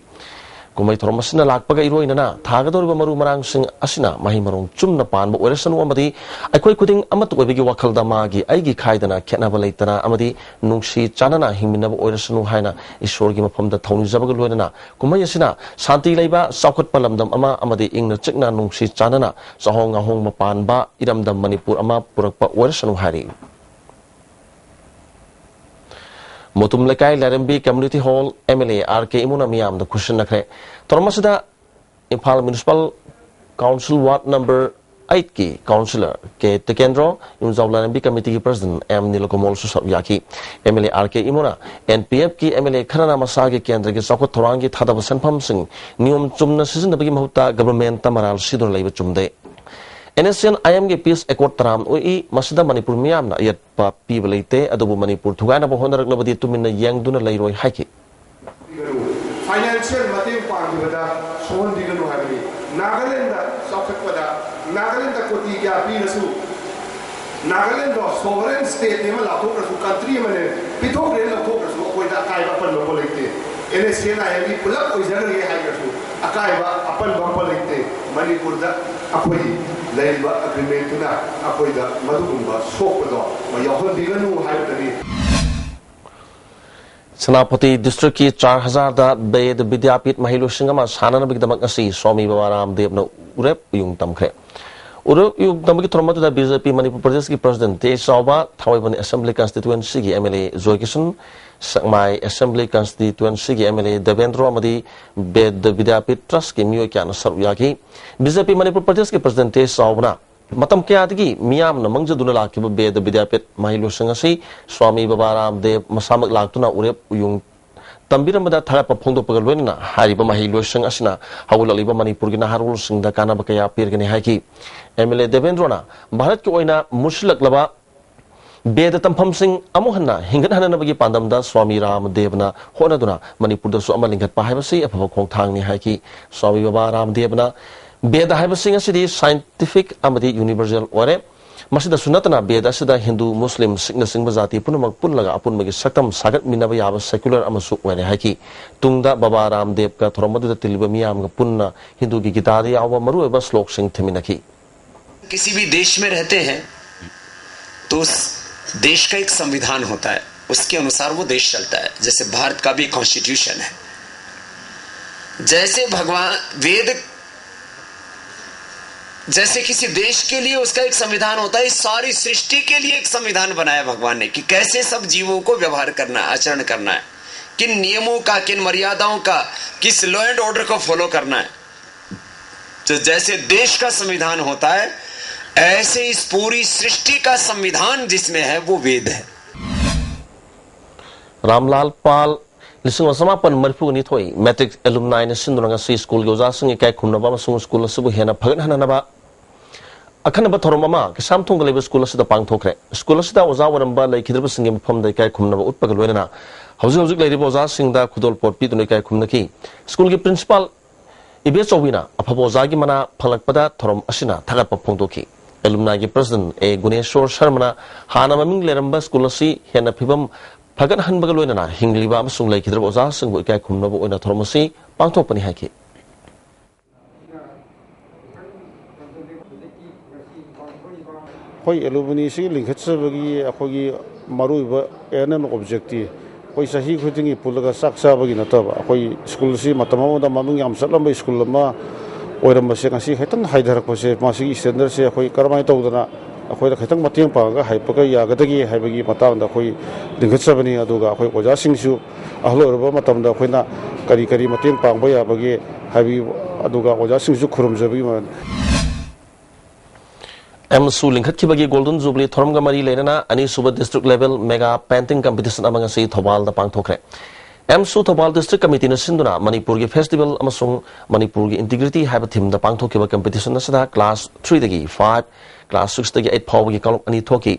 ꯀꯨꯝꯍꯩ ꯊꯧꯔꯝ ꯑꯁꯤꯅ ꯂꯥꯛꯄꯒ ꯏꯔꯣꯏꯅꯅ ꯊꯥꯒꯗꯧꯔꯤꯕ ꯃꯔꯨ ꯃꯔꯥꯡꯁꯤꯡ ꯑꯁꯤꯅ ꯃꯍꯩ ꯃꯔꯣꯡ ꯆꯨꯝꯅ ꯄꯥꯟꯕ ꯑꯣꯏꯔꯁꯅꯨ ꯑꯃꯗꯤ ꯑꯩꯈꯣꯏ ꯈꯨꯗꯤꯡ ꯑꯃꯠꯇ ꯑꯣꯏꯕꯒꯤ ꯋꯥꯈꯜꯗ ꯃꯥꯒꯤ ꯑꯩꯒꯤ ꯈꯥꯏꯗꯅ ꯈꯦꯠꯅꯕ ꯂꯩꯇꯅ ꯑꯃꯗꯤ ꯅꯨꯡꯁꯤ ꯆꯥꯟꯅꯅ ꯍꯤꯡꯃꯤꯟꯅꯕ ꯑꯣꯏꯔꯁꯅꯨ ꯍꯥꯏꯅ ꯏꯁꯣꯔꯒꯤ ꯃꯐꯝꯗ ꯊꯧꯅꯤꯖꯕꯒ ꯂꯣꯏꯅꯅ ꯀꯨꯝꯍꯩ ꯑꯁꯤꯅ ꯁꯥꯟꯇꯤ ꯂꯩꯕ, ꯆꯥꯎꯈꯠꯄ ꯂꯝꯗꯝ ꯑꯃ ꯑꯃꯗꯤ ꯏꯪꯅ ꯆꯤꯛꯅ ꯅꯨꯡꯁꯤ ꯆꯥꯟꯅꯅ ꯆꯥꯍꯣꯡ ꯉꯥꯍꯣꯡꯕ ꯄꯥꯟꯕ ꯏꯔꯝꯗꯝ ꯃꯅꯤꯄꯨꯔ ꯑꯃ ꯄꯨꯔꯛꯄ ꯑꯣꯏꯔꯁꯅꯨ ꯍꯥꯏꯔꯤ꯫ ꯃꯨꯇꯨꯝ ꯂꯩꯀꯥꯏ ꯂꯥꯏꯔꯦꯝꯕꯤ Community Hall M L A R K ꯏꯃꯣꯅ ꯃꯤꯌꯥꯝꯗ ꯈꯨꯠꯁꯤꯟꯅꯈ꯭ꯔꯦ꯫ ꯊꯧꯔꯝ ꯑꯁꯤꯗ Imphal Municipal Council Ward Number Eight ꯀꯤ Councillor K ꯇꯤꯀꯦꯟꯗ꯭ꯔꯣ, ꯌꯨꯝꯖꯥꯎ ꯂꯥꯏꯔꯦꯝꯕꯤ Committee ꯒꯤ President M ꯅꯤꯂꯀꯃꯜꯁꯨ ꯁꯔꯨꯛ ꯌꯥꯈꯤ꯫ M L A R K ꯏꯃꯣꯅ N P F ꯀꯤ M L A ꯈꯔꯅ ꯃꯁꯥꯒꯤ ꯀꯦꯟꯗ꯭ꯔꯒꯤ ꯆꯥꯎꯈꯠ ꯊꯧꯔꯥꯡꯒꯤ ꯊꯥꯗꯕ ꯁꯦꯟꯐꯝꯁꯤꯡ ꯅꯤꯌꯣꯝ ꯆꯨꯝꯅ ꯁꯤꯖꯤꯟꯅꯕꯒꯤ ꯃꯍꯨꯠꯇ government ꯇ ꯃꯔꯥꯜ ꯁꯤꯗꯨꯅ ꯂꯩꯕ ꯆꯨꯝꯗꯦ꯫ N S C N I M ꯒꯤ Peace Accord ꯇꯔꯥꯝꯅ ꯑꯣꯛꯏ, ꯃꯁꯤꯗ ꯃꯅꯤꯄꯨꯔ ꯃꯤꯌꯥꯝꯅ ꯑꯌꯦꯠꯄ ꯄꯤꯕ ꯂꯩꯇꯦ, ꯑꯗꯨꯕꯨ ꯃꯅꯤꯄꯨꯔ ꯊꯨꯒꯥꯏꯅꯕ ꯍꯣꯠꯅꯔꯛꯂꯕꯗꯤ ꯇꯨꯃꯤꯟꯅ ꯌꯦꯡꯗꯨꯅ ꯂꯩꯔꯣꯏ ꯍꯥꯏꯈꯤ꯫ Financial ꯃꯇꯦꯡ ꯄꯥꯡꯈꯤꯕꯗ ꯁꯣꯛꯍꯟꯕꯤꯒꯅꯨ ꯍꯥꯏꯕꯅꯤ꯫ ꯅꯥꯒꯥꯂꯦꯟꯗ ꯆꯥꯎꯈꯠꯄꯗ, ꯅꯥꯒꯥꯂꯦꯟꯗ ꯀꯣꯇꯤ ꯀꯌꯥ ꯄꯤꯔꯁꯨ, ꯅꯥꯒꯥꯂꯦꯟꯗꯣ sovereign state ꯅꯦ ꯑꯃ ꯂꯥꯎꯊꯣꯛꯈ꯭ꯔꯁꯨ, country ꯑꯃꯅꯦ, ꯄꯤꯊꯣꯛꯈ꯭ꯔꯦ ꯂꯧꯊꯣꯛꯈ꯭ꯔꯁꯨ ꯑꯩꯈꯣꯏꯗ ꯑꯀꯥꯏꯕ ꯑꯄꯟꯕ ꯑꯃ ꯂꯩꯇꯦ꯫ N S C N I M ꯒꯤ ꯄꯨꯂꯞ ꯑꯣꯏꯖꯈ꯭ꯔꯒꯦ ꯍꯥꯏꯈ꯭ꯔꯁꯨ ꯑꯀꯥꯏꯕ ꯑꯄꯟꯕ ꯑꯃ ꯂꯩꯇꯦ꯫ ꯃꯅꯤꯄꯨꯔꯗ ꯑꯩꯈꯣꯏꯒꯤ ꯂꯩꯔꯤꯕ agreement ꯇꯨꯅ ꯑꯩꯈꯣꯏꯗ ꯃꯗꯨꯒꯨꯝꯕ ꯁꯣꯛꯄꯗꯣ ꯌꯥꯎꯍꯟꯕꯤꯒꯅꯨ ꯍꯥꯏꯕꯗꯅꯤ꯫ ꯁꯦꯅꯥꯄꯇꯤ district ꯀꯤ ꯆꯥꯔ ꯍꯖꯥꯔꯗ ꯕꯦꯗ ꯕꯤꯗ꯭ꯌꯥꯄꯤꯊ ꯃꯍꯩꯂꯣꯏꯁꯪ ꯑꯃ ꯁꯥꯅꯅꯕꯒꯤꯗꯃꯛ ꯉꯁꯤ ꯁ꯭ꯋꯥꯃꯤ ꯕꯕꯥ ꯔꯥꯝꯗꯦꯕꯅ ꯎꯔꯦꯞ ꯎꯌꯨꯡ ꯇꯝꯈ꯭ꯔꯦ꯫ ꯎꯔꯦꯞ ꯎꯌꯨꯡ ꯇꯝꯕꯒꯤ ꯊꯧꯔꯝ ꯑꯗꯨꯗ B J P ꯃꯅꯤꯄꯨꯔ ꯄ꯭ꯔꯗꯦꯁꯀꯤ President ꯇꯦꯖ ꯆꯥꯎꯕ, ꯊꯥꯡꯃꯩꯕꯟ Assembly Constituency ꯒꯤ M L A Joykishan, Sekmai Assembly Constituency ꯒꯤ M L A ꯗꯦꯕꯦꯟꯗ꯭ꯔꯣ ꯑꯃꯗꯤ ꯕꯦꯗ ꯕꯤꯗ꯭ꯌꯥꯄꯤꯊ Trust ꯀꯤ ꯃꯤꯑꯣꯏ ꯀꯌꯥꯅ ꯁꯔꯨꯛ ꯌꯥꯈꯤ꯫ B J P ꯃꯅꯤꯄꯨꯔ ꯄ꯭ꯔꯗꯦꯁꯀꯤ President ꯇꯦꯖ ꯆꯥꯎꯕꯅ ꯃꯇꯝ ꯀꯌꯥꯗꯒꯤ ꯃꯤꯌꯥꯝꯅ ꯃꯪꯖꯗꯨꯅ ꯂꯥꯛꯈꯤꯕ ꯕꯦꯗ ꯕꯤꯗ꯭ꯌꯥꯄꯤꯊ ꯃꯍꯩꯂꯣꯏꯁꯪ ꯑꯁꯤ ꯁ꯭ꯋꯥꯃꯤ ꯕꯕꯥ ꯔꯥꯝꯗꯦꯕ ꯃꯁꯥꯃꯛ ꯂꯥꯛꯇꯨꯅ ꯎꯔꯦꯞ ꯎꯌꯨꯡ ꯇꯝꯕꯤꯔꯝꯕꯗ ꯊꯥꯒꯠꯄ ꯐꯣꯡꯗꯣꯛꯄꯒ ꯂꯣꯏꯅꯅ ꯍꯥꯏꯔꯤꯕ ꯃꯍꯩꯂꯣꯏꯁꯪ ꯑꯁꯤꯅ ꯍꯧꯒꯠꯂꯛꯂꯤꯕ ꯃꯅꯤꯄꯨꯔꯒꯤ ꯅꯍꯥꯔꯣꯜꯁꯤꯡꯗ ꯀꯥꯟꯅꯕ ꯀꯌꯥ ꯄꯤꯔꯒꯅꯤ ꯍꯥꯏꯈꯤ꯫ M L A ꯗꯦꯕꯦꯟꯗ꯭ꯔꯣꯅ ꯚꯥꯔꯠꯀꯤ ꯑꯣꯏꯅ ꯃꯨꯠꯁꯤꯜꯂꯛꯂꯕ ꯕꯦꯗ ꯇꯝꯐꯝꯁꯤꯡ ꯑꯃꯨꯛ ꯍꯟꯅ ꯍꯤꯡꯒꯠꯍꯟꯅꯕꯒꯤ ꯄꯥꯟꯗꯝꯗ ꯁ꯭ꯋꯥꯃꯤ ꯔꯥꯝꯗꯦꯕꯅ ꯍꯣꯠꯅꯗꯨꯅ ꯃꯅꯤꯄꯨꯔꯗꯁꯨ ꯑꯃ ꯂꯤꯡꯈꯠꯄ ꯍꯥꯏꯕꯁꯤ ꯑꯐꯕ ꯈꯣꯡꯊꯥꯡꯅꯤ ꯍꯥꯏꯈꯤ꯫ ꯁ꯭ꯋꯥꯃꯤ ꯕꯕꯥ ꯔꯥꯝꯗꯦꯕꯅ ꯕꯦꯗ ꯍꯥꯏꯕꯁꯤꯡ ꯑꯁꯤꯗꯤ scientific ꯑꯃꯗꯤ universal ꯑꯣꯏꯔꯦ꯫ ꯃꯁꯤꯗꯁꯨ ꯅꯠꯇꯅ ꯕꯦꯗ ꯑꯁꯤꯗ ꯍꯤꯟꯗꯨ, ꯃꯨꯁꯂꯤꯝ, ꯁꯤꯈꯅꯆꯤꯡꯕ ꯖꯥꯇꯤ ꯄꯨꯝꯅꯃꯛ ꯄꯨꯜꯂꯒ ꯑꯄꯨꯟꯕꯒꯤ ꯁꯛꯇꯝ ꯁꯥꯒꯠꯃꯤꯟꯅꯕ ꯌꯥꯕ ꯁꯦꯀꯨꯂꯔ ꯑꯃꯁꯨ ꯑꯣꯏꯔꯦ ꯍꯥꯏꯈꯤ꯫ ꯇꯨꯡꯗ ꯕꯕꯥ ꯔꯥꯝꯗꯦꯕꯀ ꯊꯧꯔꯝ ꯑꯗꯨꯗ ꯇꯤꯜꯂꯤꯕ ꯃꯤꯌꯥꯝꯒ ꯄꯨꯟꯅ ꯍꯤꯟꯗꯨꯒꯤ ꯒꯤꯇꯥꯗ ꯌꯥꯎꯕ ꯃꯔꯨꯑꯣꯏꯕ ꯁ꯭ꯂꯣꯛꯁꯤꯡ ꯊꯤꯃꯤꯟꯅꯈꯤ꯫ किसी भी देश में रहते हैं तो उस देश का एक संविधान होता है, उसके अनुसार वो देश चलता है। जैसे भारत का भी कॉन्स्टिट्यूशन है, जैसे भगवान वेद जैसे किसी देश के लिए उसका एक संविधान होता है, इस सारी सृष्टि के लिए एक संविधान बनाया भगवान ने कि कैसे सब जीवों को व्यवहार करना है, आचरण करना है, किन नियमों का, किन मर्यादाओं का, किस लॉ एंड ऑर्डर को फॉलो करना है। तो जैसे देश का संविधान होता है, ऐसे इस पूरी सृष्टि का संविधान जिसमें है, वो वेद है। ꯔꯥꯝꯂꯥꯜ ꯄꯥꯜ, ꯂꯤꯁꯤꯡ ꯑꯃ ꯆꯃꯥꯄꯟ ꯃꯔꯤꯐꯨ ꯅꯤꯊꯣꯏ ꯃꯦꯇ꯭ꯔꯤꯛ ꯑꯦꯂꯨꯝꯅꯥꯏꯅ ꯁꯤꯟꯗꯨꯅ ꯉꯁꯤ ꯁ꯭ꯀꯨꯜꯒꯤ ꯑꯣꯖꯥꯁꯤꯡ ꯏꯀꯥꯏ ꯈꯨꯝꯅꯕ ꯑꯃꯁꯨꯡ ꯁ꯭ꯀꯨꯜ ꯑꯁꯤꯕꯨ ꯍꯦꯟꯅ ꯐꯒꯠꯍꯟꯅꯕ ꯑꯈꯟꯅꯕ ꯊꯧꯔꯝ ꯑꯃ ꯀꯩꯁꯥꯝꯊꯣꯡꯗ ꯂꯩꯕ ꯁ꯭ꯀꯨꯜ ꯑꯁꯤꯗ ꯄꯥꯡꯊꯣꯛꯈ꯭ꯔꯦ꯫ ꯁ꯭ꯀꯨꯜ ꯑꯁꯤꯗ ꯑꯣꯖꯥ ꯑꯣꯏꯔꯝꯕ ꯂꯩꯈꯤꯗ꯭ꯔꯕꯁꯤꯡꯒꯤ ꯃꯐꯝꯗ ꯏꯀꯥꯏ ꯈꯨꯝꯅꯕ ꯎꯠꯄꯒ ꯂꯣꯏꯅꯅ ꯍꯧꯖꯤꯛ ꯍꯧꯖꯤꯛ ꯂꯩꯔꯤꯕ ꯑꯣꯖꯥꯁꯤꯡꯗ ꯈꯨꯗꯣꯜꯄꯣꯠ ꯄꯤꯗꯨꯅ ꯏꯀꯥꯏ ꯈꯨꯝꯅꯈꯤ꯫ ꯁ꯭ꯀꯨꯜꯒꯤ ꯄ꯭ꯔꯤꯟꯁꯤꯄꯥꯜ ꯏꯕꯦꯆꯧꯕꯤꯅ ꯑꯐꯕ ꯑꯣꯖꯥꯒꯤ ꯃꯅꯥ ꯐꯪꯂꯛꯄꯗ ꯊꯧꯔꯝ ꯑꯁꯤꯅ ꯊꯥꯒꯠꯄ ꯐꯣꯡꯗꯣꯛꯈꯤ꯫ ꯑꯦꯂꯨꯝꯅꯥꯏꯒꯤ ꯄ꯭ꯔꯁꯤꯗꯦꯟꯠ ꯑꯦ ꯒꯨꯅꯦꯁꯣꯔ ꯁꯔꯃꯅ ꯍꯥꯟꯅ ꯃꯃꯤꯡ ꯂꯩꯔꯝꯕ ꯁ꯭ꯀꯨꯜ ꯑꯁꯤ ꯍꯦꯟꯅ ꯐꯤꯕꯝ ꯐꯒꯠꯍꯟꯕꯒ ꯂꯣꯏꯅꯅ ꯍꯤꯡꯂꯤꯕ ꯑꯃꯁꯨꯡ ꯂꯩꯈꯤꯗ꯭ꯔꯕ ꯑꯣꯖꯥꯁꯤꯡꯕꯨ ꯏꯀꯥꯏ ꯈꯨꯝꯅꯕ ꯑꯣꯏꯅ ꯊꯧꯔꯝ ꯑꯁꯤ ꯄꯥꯡꯊꯣꯛꯄꯅꯤ ꯍꯥꯏꯈꯤ꯫ ꯑꯩꯈꯣꯏ ꯑꯦꯂꯨꯃꯤꯅꯤꯁꯤꯒꯤ ꯂꯤꯡꯈꯠꯆꯕꯒꯤ ꯑꯩꯈꯣꯏꯒꯤ ꯃꯔꯨꯑꯣꯏꯕ aim and objective ꯑꯩꯈꯣꯏ ꯆꯍꯤ ꯈꯨꯗꯤꯡꯒꯤ ꯄꯨꯜꯂꯒ ꯆꯥꯛ ꯆꯥꯕꯒꯤ ꯅꯠꯇꯕ, ꯑꯩꯈꯣꯏ ꯁ꯭ꯀꯨꯜꯁꯤ ꯃꯇꯝ ꯑꯃꯗ ꯃꯃꯤꯡ ꯌꯥꯝ ꯆꯠꯂꯝꯕ ꯁ꯭ꯀꯨꯜ ꯑꯃ ꯑꯣꯏꯔꯝꯕꯁꯦ ꯉꯁꯤ ꯈꯤꯇꯪ ꯍꯥꯏꯊꯔꯛꯄꯁꯦ, ꯃꯁꯤꯒꯤ ꯁ꯭ꯇꯦꯟꯗꯔꯁꯦ ꯑꯩꯈꯣꯏ ꯀꯔꯝꯍꯥꯏꯅ ꯇꯧꯗꯅ ꯑꯩꯈꯣꯏꯗ ꯈꯤꯇꯪ ꯃꯇꯦꯡ ꯄꯥꯡꯉꯒ ꯍꯥꯏꯄꯒ ꯌꯥꯒꯗꯒꯦ ꯍꯥꯏꯕꯒꯤ ꯃꯇꯥꯡꯗ ꯑꯩꯈꯣꯏ ꯂꯤꯡꯈꯠꯆꯕꯅꯤ꯫ ꯑꯗꯨꯒ ꯑꯩꯈꯣꯏ ꯑꯣꯖꯥꯁꯤꯡꯁꯨ ꯑꯍꯜ ꯑꯣꯏꯔꯕ ꯃꯇꯝꯗ ꯑꯩꯈꯣꯏꯅ ꯀꯔꯤ ꯀꯔꯤ ꯃꯇꯦꯡ ꯄꯥꯡꯕ ꯌꯥꯕꯒꯦ ꯍꯥꯏꯕꯒꯤ, ꯑꯗꯨꯒ ꯑꯣꯖꯥꯁꯤꯡꯁꯨ ꯈꯨꯔꯨꯝꯖꯕꯒꯤ ꯃꯔꯝ꯫ ꯑꯦꯝꯁꯨ ꯂꯤꯡꯈꯠꯈꯤꯕꯒꯤ ꯒꯣꯜꯗꯟ ꯖꯨꯕꯤꯂꯤ ꯊꯧꯔꯝꯒ ꯃꯔꯤ ꯂꯩꯅꯅ ꯑꯅꯤꯁꯨꯕ district level mega painting competition ꯑꯃ ꯉꯁꯤ ꯊꯧꯕꯥꯜꯗ ꯄꯥꯡꯊꯣꯛꯈ꯭ꯔꯦ꯫ ꯑꯦꯝꯁꯨ ꯊꯧꯕꯥꯜ ꯗꯤꯁꯇ꯭ꯔꯤꯛ ꯀꯃꯤꯇꯤꯅ ꯁꯤꯟꯗꯨꯅ ꯃꯅꯤꯄꯨꯔꯒꯤ ꯐꯦꯁꯇꯤꯚꯦꯜ ꯑꯃꯁꯨꯡ ꯃꯅꯤꯄꯨꯔꯒꯤ ꯏꯟꯇꯤꯒ꯭ꯔꯤꯇꯤ ꯍꯥꯏꯕ ꯊꯤꯝꯗ ꯄꯥꯡꯊꯣꯛꯈꯤꯕ ꯀꯝꯄꯤꯇꯤꯁꯟ ꯑꯁꯤꯗ ꯀ꯭ꯂꯥꯁ ꯊ꯭ꯔꯤꯗꯒꯤ ꯐꯥꯏꯚ, ꯀ꯭ꯂꯥꯁ ꯁꯤꯛꯁꯇꯒꯤ ꯑꯩꯠ ꯐꯥꯎꯕꯒꯤ ꯀꯥꯡꯂꯨꯞ ꯑꯅꯤ ꯊꯣꯛꯈꯤ꯫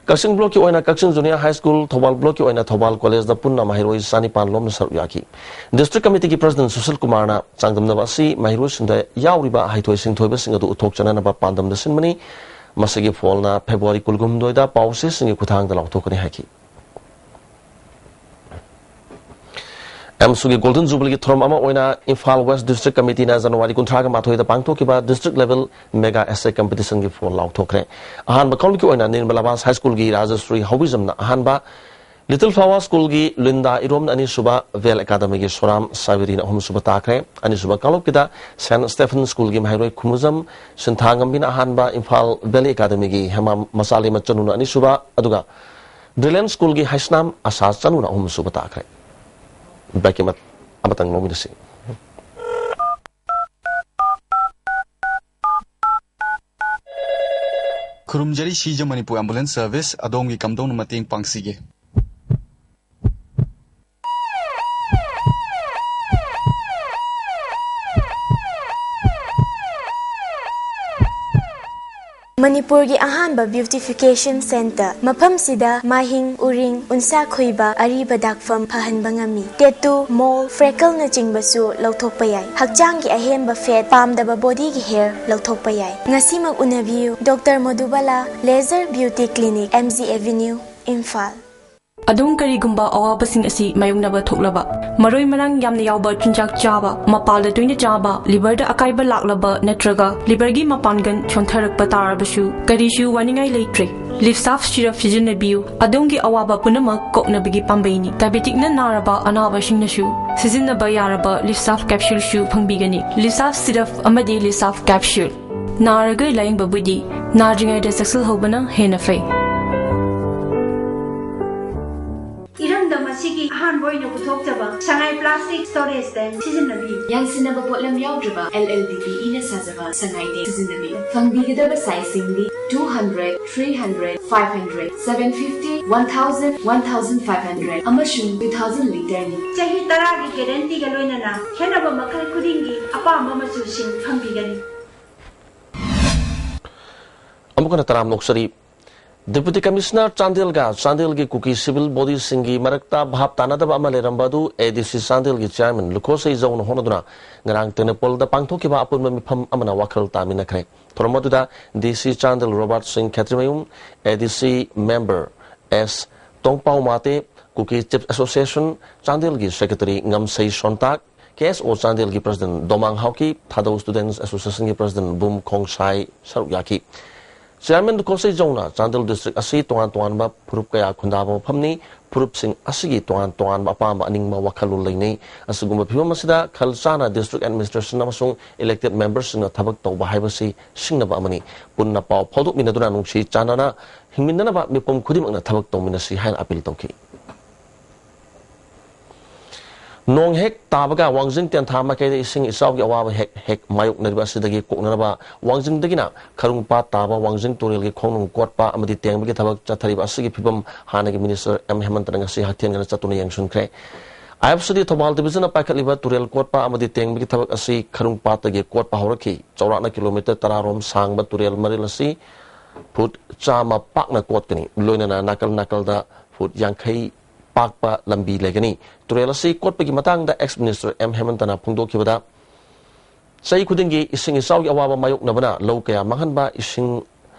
ꯀꯛꯆꯤꯡ ꯕ꯭ꯂꯣꯛꯀꯤ ꯑꯣꯏꯅ ꯀꯛꯆꯤꯡ ꯖꯨꯅꯤꯌꯔ ꯍꯥꯏ ꯁ꯭ꯀꯨꯜ, ꯊꯧꯕꯥꯜ ꯕ꯭ꯂꯣꯛꯀꯤ ꯑꯣꯏꯅ ꯊꯧꯕꯥꯜ ꯀꯣꯂꯦꯖꯇ ꯄꯨꯟꯅ ꯃꯍꯩꯔꯣꯏ ꯆꯅꯤꯄꯥꯟ ꯂꯣꯝꯅ ꯁꯔꯨꯛ ꯌꯥꯈꯤ꯫ ꯗꯤꯁꯇ꯭ꯔꯤꯛ ꯀꯃꯤꯇꯤꯒꯤ ꯄ꯭ꯔꯁꯤꯗꯦꯟꯠ ꯁꯨꯁꯤꯜ ꯀꯨꯃꯥꯔꯅ ꯆꯥꯡꯗꯝꯅꯕ ꯑꯁꯤ ꯃꯍꯩꯔꯣꯏꯁꯤꯡꯗ ꯌꯥꯎꯔꯤꯕ ꯍꯩꯊꯣꯏ ꯁꯤꯡꯊꯣꯏꯕꯁꯤꯡ ꯑꯗꯨ ꯎꯠꯊꯣꯛꯆꯅꯅꯕ ꯄꯥꯟꯗꯝꯗ ꯁꯤꯟꯕꯅꯤ꯫ ꯃꯁꯤꯒꯤ ꯐꯣꯜꯅ ꯐꯦꯕ꯭ꯔꯨꯋꯥꯔꯤ ꯀꯨꯟꯍꯨꯝꯗꯣꯏꯗ ꯄꯥꯎꯆꯦꯁꯤꯡꯒꯤ ꯈꯨꯠꯊꯥꯡꯗ ꯂꯥꯎꯊꯣꯛꯀꯅꯤ ꯍꯥꯏꯈꯤ꯫ ꯑꯦꯝꯁꯨꯒꯤ ꯒꯣꯜꯗꯟ ꯖꯨꯕꯤꯂꯤꯒꯤ ꯊꯧꯔꯝ ꯑꯃ ꯑꯣꯏꯅ ꯏꯝꯐꯥꯜ ꯋꯦꯁ ꯗꯤꯁꯇ꯭ꯔꯤꯛ ꯀꯃꯤꯇꯤꯅ ꯖꯅꯋꯥꯔꯤ ꯀꯨꯟꯊ꯭ꯔꯥꯒ ꯃꯥꯊꯣꯏꯗ ꯄꯥꯡꯊꯣꯛꯈꯤꯕ ꯗꯤꯁꯇ꯭ꯔꯤꯛ ꯂꯦꯚꯦꯜ ꯃꯦꯒꯥ ꯑꯦꯁꯦ ꯀꯝꯄꯤꯇꯤꯁꯟꯒꯤ ꯐꯣꯜ ꯂꯥꯎꯊꯣꯛꯈ꯭ꯔꯦ꯫ ꯑꯍꯥꯟꯕ ꯀꯥꯡꯂꯨꯞꯀꯤ ꯑꯣꯏꯅ ꯅꯤꯔꯃꯂꯥꯕꯥꯁ ꯍꯥꯏ ꯁ꯭ꯀꯨꯜꯒꯤ ꯔꯥꯖꯁ꯭ꯔꯤ ꯍꯧꯕꯤꯖꯝꯅ ꯑꯍꯥꯟꯕ, ꯂꯤꯇꯜ ꯐ꯭ꯂꯥꯋꯔ ꯁ꯭ꯀꯨꯜꯒꯤ ꯂꯤꯟꯗꯥ ꯏꯔꯣꯝꯅ ꯑꯅꯤꯁꯨꯕ, ꯚꯦꯜ ꯑꯦꯀꯥꯗꯃꯤꯒꯤ ꯁꯣꯔꯥꯝ ꯁꯥꯕꯤꯔꯤꯅ ꯑꯍꯨꯝꯁꯨꯕ ꯇꯥꯈ꯭ꯔꯦ꯫ ꯑꯅꯤꯁꯨꯕ ꯀꯥꯡꯂꯨꯞꯀꯤꯗ ꯁꯦꯟꯠ ꯁ꯭ꯇꯦꯐꯟ ꯁ꯭ꯀꯨꯜꯒꯤ ꯃꯍꯩꯔꯣꯏ ꯈꯨꯃꯨꯖꯝ ꯁꯤꯟꯊꯥꯉꯝꯕꯤꯅ ꯑꯍꯥꯟꯕ, ꯏꯝꯐꯥꯜ ꯚꯦꯂꯤ ꯑꯦꯀꯥꯗꯃꯤꯒꯤ ꯍꯦꯃꯥ ꯃꯆꯥꯂꯦꯝꯕ ꯆꯅꯨꯅ ꯑꯅꯤꯁꯨꯕ, ꯑꯗꯨꯒ ꯕ꯭ꯔꯤꯂꯤꯌꯟ ꯁ꯭ꯀꯨꯜꯒꯤ ꯍꯩꯁꯅꯥꯝ ꯑꯁꯥ ꯆꯅꯨꯅ ꯑꯍꯨꯝꯁꯨꯕ ꯇꯥꯈ꯭ꯔꯦ꯫ ꯕ꯭ꯔꯦꯛꯀꯤ ꯃꯠ-, ꯑꯃꯇꯪ ꯂꯧꯃꯤꯟꯅꯁꯤ꯫ ꯈꯨꯔꯨꯝꯖꯔꯤ ꯁꯤꯖ ꯃꯅꯤꯄꯨꯔ ꯑꯦꯝꯕꯨꯂꯦꯟꯁ ꯁꯔꯚꯤꯁ, ꯑꯗꯣꯝꯒꯤ ꯀꯝꯗꯧꯅ ꯃꯇꯦꯡ ꯄꯥꯡꯁꯤꯒꯦ? ꯃꯅꯤꯄꯨꯔꯒꯤ ꯑꯍꯥꯟꯕ ꯕ꯭ꯌꯨꯇꯤꯐꯤꯀꯦꯁꯟ ꯁꯦꯟꯇꯔ꯫ ꯃꯐꯝꯁꯤꯗ ꯃꯥꯏꯍꯤꯡ, ꯎꯔꯤꯡ, ꯎꯟꯁꯥ ꯈꯨꯏꯕ, ꯑꯔꯤꯕ ꯗꯥꯛꯐꯝ ꯐꯍꯟꯕ ꯉꯝꯃꯤ꯫ ꯇꯦꯇꯨ, ꯃꯣꯜ, ꯐ꯭ꯔꯦꯀꯜꯅꯆꯤꯡꯕꯁꯨ ꯂꯧꯊꯣꯛꯄ ꯌꯥꯏ꯫ ꯍꯛꯆꯥꯡꯒꯤ ꯑꯍꯦꯟꯕ ꯐꯦꯠ, ꯄꯥꯝꯗꯕ ꯕꯣꯗꯤꯒꯤ ꯍꯦꯌꯔ ꯂꯧꯊꯣꯛꯄ ꯌꯥꯏ꯫ ꯉꯁꯤꯃꯛ ꯎꯅꯕꯤꯌꯨ, doctor Modubala laser beauty clinic, M G avenue, Imphal. ꯑꯗꯣꯝ ꯀꯔꯤꯒꯨꯝꯕ ꯑꯋꯥꯕꯁꯤꯡ ꯑꯁꯤ ꯃꯥꯌꯣꯛꯅꯕ ꯊꯣꯛꯂꯕ, ꯃꯔꯣꯏ ꯃꯔꯥꯡ ꯌꯥꯝꯅ ꯌꯥꯎꯕ ꯆꯤꯟꯖꯥꯛ ꯆꯥꯕ, ꯃꯄꯥꯜꯗ ꯇꯣꯏꯅ ꯆꯥꯕ, ꯂꯤꯚꯔꯗ ꯑꯀꯥꯏꯕ ꯂꯥꯛꯂꯕ ꯅꯠꯇ꯭ꯔꯒ ꯂꯤꯚꯔꯒꯤ ꯃꯄꯥꯡꯒꯜ ꯁꯣꯟꯊꯔꯛꯄ ꯇꯥꯔꯕꯁꯨ, ꯀꯔꯤꯁꯨ ꯋꯥꯅꯤꯡꯉꯥꯏ ꯂꯩꯇ꯭ꯔꯦ꯫ ꯂꯤꯞꯁꯥꯐ ꯁꯤꯔꯞ ꯁꯤꯖꯤꯟꯅꯕꯤꯌꯨ, ꯑꯗꯣꯝꯒꯤ ꯑꯋꯥꯕ ꯄꯨꯝꯅꯃꯛ ꯀꯣꯛꯅꯕꯒꯤ ꯄꯥꯝꯕꯩꯅꯤ꯫ ꯗꯥꯏꯕꯦꯇꯤꯛꯅ ꯅꯥꯔꯕ ꯑꯅꯥꯕꯁꯤꯡꯅꯁꯨ ꯁꯤꯖꯤꯟꯅꯕ ꯌꯥꯔꯕ ꯂꯤꯞꯁꯥꯐ ꯀꯦꯞꯁꯨꯜꯁꯨ ꯐꯪꯕꯤꯒꯅꯤ꯫ ꯂꯤꯞꯁꯥꯐ ꯁꯤꯔꯞ ꯑꯃꯗꯤ ꯂꯤꯞꯁꯥꯐ ꯀꯦꯞꯁꯨꯜ꯫ ꯅꯥꯔꯒ ꯂꯥꯌꯦꯡꯕꯕꯨꯗꯤ ꯅꯥꯗ꯭ꯔꯤꯉꯩꯗ ꯆꯦꯛꯁꯤꯜꯍꯧꯕꯅ ꯍꯦꯟꯅ ꯐꯩ꯫ ꯏꯔꯝꯗꯝ ꯑꯁꯤꯒꯤ ꯑꯍꯥꯟꯕ ꯑꯣꯏꯅ ꯄꯨꯊꯣꯛꯆꯕ ꯁꯉꯥꯏ ꯄ꯭ꯂꯥꯁꯇꯤꯛ ꯁ꯭ꯇꯣꯔꯦꯖ ꯇꯦꯡ ꯁꯤꯖꯤꯟꯅꯕꯤꯌꯨ꯫ ꯌꯥꯟꯁꯤꯟꯅꯕ ꯄꯣꯠꯂꯝ ꯌꯥꯎꯗ꯭ꯔꯕ ꯑꯦꯜ ꯑꯦꯜ ꯗꯤ ꯄꯤ ꯏꯅ ꯁꯥꯖꯕ ꯁꯉꯥꯏ ꯇꯦꯡ ꯁꯤꯖꯤꯟꯅꯕꯤꯌꯨ꯫ ꯐꯪꯕꯤꯒꯗꯕ ꯁꯥꯏꯖꯁꯤꯡꯗꯤ two hundred, three hundred, five hundred, seven fifty, one thousand, one thousand five hundred ꯑꯃꯁꯨꯡ two thousand ꯂꯤꯇꯔꯅꯤ꯫ ꯆꯍꯤ ꯇꯔꯥꯒꯤ ꯒꯦꯔꯦꯟꯇꯤꯒ ꯂꯣꯏꯅꯅ ꯈꯦꯠꯅꯕ ꯃꯈꯜ ꯈꯨꯗꯤꯡꯒꯤ ꯑꯄꯥꯝꯕ ꯃꯆꯨꯁꯤꯡ ꯐꯪꯕꯤꯒꯅꯤ꯫ ꯑꯃꯨꯛ ꯍꯟꯅ ꯇꯔꯥꯝꯅ ꯑꯣꯛꯆꯔꯤ꯫ Deputy Commissioner ꯆꯥꯟꯗꯦꯜꯒ ꯆꯥꯟꯗꯦꯜꯒꯤ ꯀꯨꯀꯤ civil bodyꯁꯤꯡꯒꯤ ꯃꯔꯛꯇ ꯚꯥꯞ ꯇꯥꯅꯗꯕ ꯑꯃ ꯂꯩꯔꯝꯕ ꯑꯗꯨ ADC ꯆꯥꯟꯗꯦꯜꯒꯤ chairman ꯂꯨꯈꯣꯁꯩ ꯖꯧꯅ ꯍꯣꯠꯅꯗꯨꯅ ꯉꯔꯥꯡ ꯇꯦꯡꯅꯧꯄꯜꯗ ꯄꯥꯡꯊꯣꯛꯈꯤꯕ ꯑꯄꯨꯟꯕ ꯃꯤꯐꯝ ꯑꯃꯅ ꯋꯥꯈꯜ ꯇꯥꯃꯤꯟꯅꯈ꯭ꯔꯦ꯫ ꯊꯧꯔꯝ ꯑꯗꯨꯗ DC ꯆꯥꯟꯗꯦꯜ ꯔꯣꯕꯥꯔꯠ ꯁꯤꯡ ꯈꯦꯇ꯭ꯔꯤꯃꯌꯨꯝ, ADC member S ꯇꯣꯡꯄꯥꯎ ꯃꯥꯇꯦ, ꯀꯨꯀꯤ Chiefs Association, ꯆꯥꯟꯗꯦꯜꯒꯤ secretary ꯉꯝꯁꯩ ꯁꯣꯟꯇꯥꯛ, KSO ꯆꯥꯟꯗꯦꯜꯒꯤ president ꯗꯣꯃꯥꯡ ꯍꯥꯎꯀꯤ, ꯊꯥꯗꯧ Students Associationꯒꯤ president ꯕꯨꯝ ꯈꯣꯡꯁꯥꯏ ꯁꯔꯨꯛ ꯌꯥꯈꯤ꯫ Chairman ꯂꯨꯈꯣꯁꯩ ꯖꯧꯅ ꯆꯥꯟꯗꯦꯜ district ꯑꯁꯤ ꯇꯣꯉꯥꯟ ꯇꯣꯉꯥꯟꯕ ꯐꯨꯔꯨꯞ ꯀꯌꯥ ꯈꯨꯟꯗꯥꯕ ꯃꯐꯝꯅꯤ꯫ ꯐꯨꯔꯨꯞꯁꯤꯡ ꯑꯁꯤꯒꯤ ꯇꯣꯉꯥꯟ ꯇꯣꯉꯥꯟꯕ ꯑꯄꯥꯝꯕ ꯑꯅꯤꯡꯕ ꯋꯥꯈꯜꯂꯣꯟ ꯂꯩꯅꯩ꯫ ꯑꯁꯤꯒꯨꯝꯕ ꯐꯤꯕꯝ ꯑꯁꯤꯗ ꯈꯜ ꯆꯥꯅ district administration ꯑꯃꯁꯨꯡ elected memberꯁꯤꯡꯅ ꯊꯕꯛ ꯇꯧꯕ ꯍꯥꯏꯕꯁꯤ ꯁꯤꯡꯅꯕ ꯑꯃꯅꯤ꯫ ꯄꯨꯟꯅ ꯄꯥꯎ ꯐꯥꯎꯗꯣꯛꯃꯤꯟꯅꯗꯨꯅ ꯅꯨꯡꯁꯤ ꯆꯥꯟꯅꯅ ꯍꯤꯡꯃꯤꯟꯅꯅꯕ ꯃꯤꯄꯨꯝ ꯈꯨꯗꯤꯡꯃꯛꯅ ꯊꯕꯛ ꯇꯧꯃꯤꯟꯅꯁꯤ ꯍꯥꯏꯅ appeal ꯇꯧꯈꯤ꯫ ꯅꯣꯡ ꯍꯦꯛ ꯇꯥꯕꯒ ꯋꯥꯡꯖꯤꯡ ꯇꯦꯟꯊꯥ ꯃꯥꯏꯀꯩꯗ ꯏꯁꯤꯡ ꯏꯆꯥꯎꯒꯤ ꯑꯋꯥꯕ ꯍꯦꯛ ꯍꯦꯛ ꯃꯥꯌꯣꯛꯅꯔꯤꯕ ꯑꯁꯤꯗꯒꯤ ꯀꯣꯛꯅꯅꯕ ꯋꯥꯡꯖꯤꯡꯗꯒꯤꯅ ꯈꯔꯨꯡ ꯄꯥꯠ ꯇꯥꯕ ꯋꯥꯡꯖꯤꯡ ꯇꯨꯔꯦꯜꯒꯤ ꯈꯣꯡꯅꯨꯡ ꯀꯣꯠꯄ ꯑꯃꯗꯤ ꯇꯦꯡꯕꯒꯤ ꯊꯕꯛ ꯆꯠꯊꯔꯤꯕ ꯑꯁꯤꯒꯤ ꯐꯤꯕꯝ ꯍꯥꯟꯅꯒꯤ minister ꯑꯦꯝ ꯍꯦꯃꯟꯇꯅ ꯉꯁꯤ ꯍꯛꯊꯦꯡꯅꯅ ꯆꯠꯇꯨꯅ ꯌꯦꯡꯁꯤꯟꯈ꯭ꯔꯦ꯫ IFCD ꯊꯧꯕꯥꯜ divisionꯅ ꯄꯥꯏꯈꯠꯂꯤꯕ ꯇꯨꯔꯦꯜ ꯀꯣꯠꯄ ꯑꯃꯗꯤ ꯇꯦꯡꯕꯒꯤ ꯊꯕꯛ ꯑꯁꯤ ꯈꯔꯨꯡ ꯄꯥꯠꯇꯒꯤ ꯀꯣꯠꯄ ꯍꯧꯔꯛꯈꯤ꯫ ꯆꯥꯎꯔꯥꯛꯅ kilometre ꯇꯔꯥ ꯔꯣꯝ ꯁꯥꯡꯕ ꯇꯨꯔꯦꯜ ꯃꯔꯤꯜ ꯑꯁꯤ foot ꯆꯥꯝꯃ ꯄꯥꯛꯅ ꯀꯣꯠꯀꯅꯤ꯫ ꯂꯣꯏꯅꯅ ꯅꯥꯀꯜ ꯅꯥꯀꯜꯗ foot ꯌꯥꯡꯈꯩ ꯄꯥꯛꯄ ꯂꯝꯕꯤ ꯂꯩꯒꯅꯤ꯫ ꯇꯨꯔꯦꯜ ꯑꯁꯤ ꯀꯣꯠꯄꯒꯤ ꯃꯇꯥꯡꯗ ex minister ꯑꯦꯝ ꯍꯦꯃꯟꯇꯅ ꯐꯣꯡꯗꯣꯛꯈꯤꯕꯗ, ꯆꯍꯤ ꯈꯨꯗꯤꯡꯒꯤ ꯏꯁꯤꯡ ꯏꯆꯥꯎꯒꯤ ꯑꯋꯥꯕ ꯃꯥꯌꯣꯛꯅꯕꯅ ꯂꯧ ꯀꯌꯥ ꯃꯥꯡꯍꯟꯕ, ꯏꯁꯤꯡ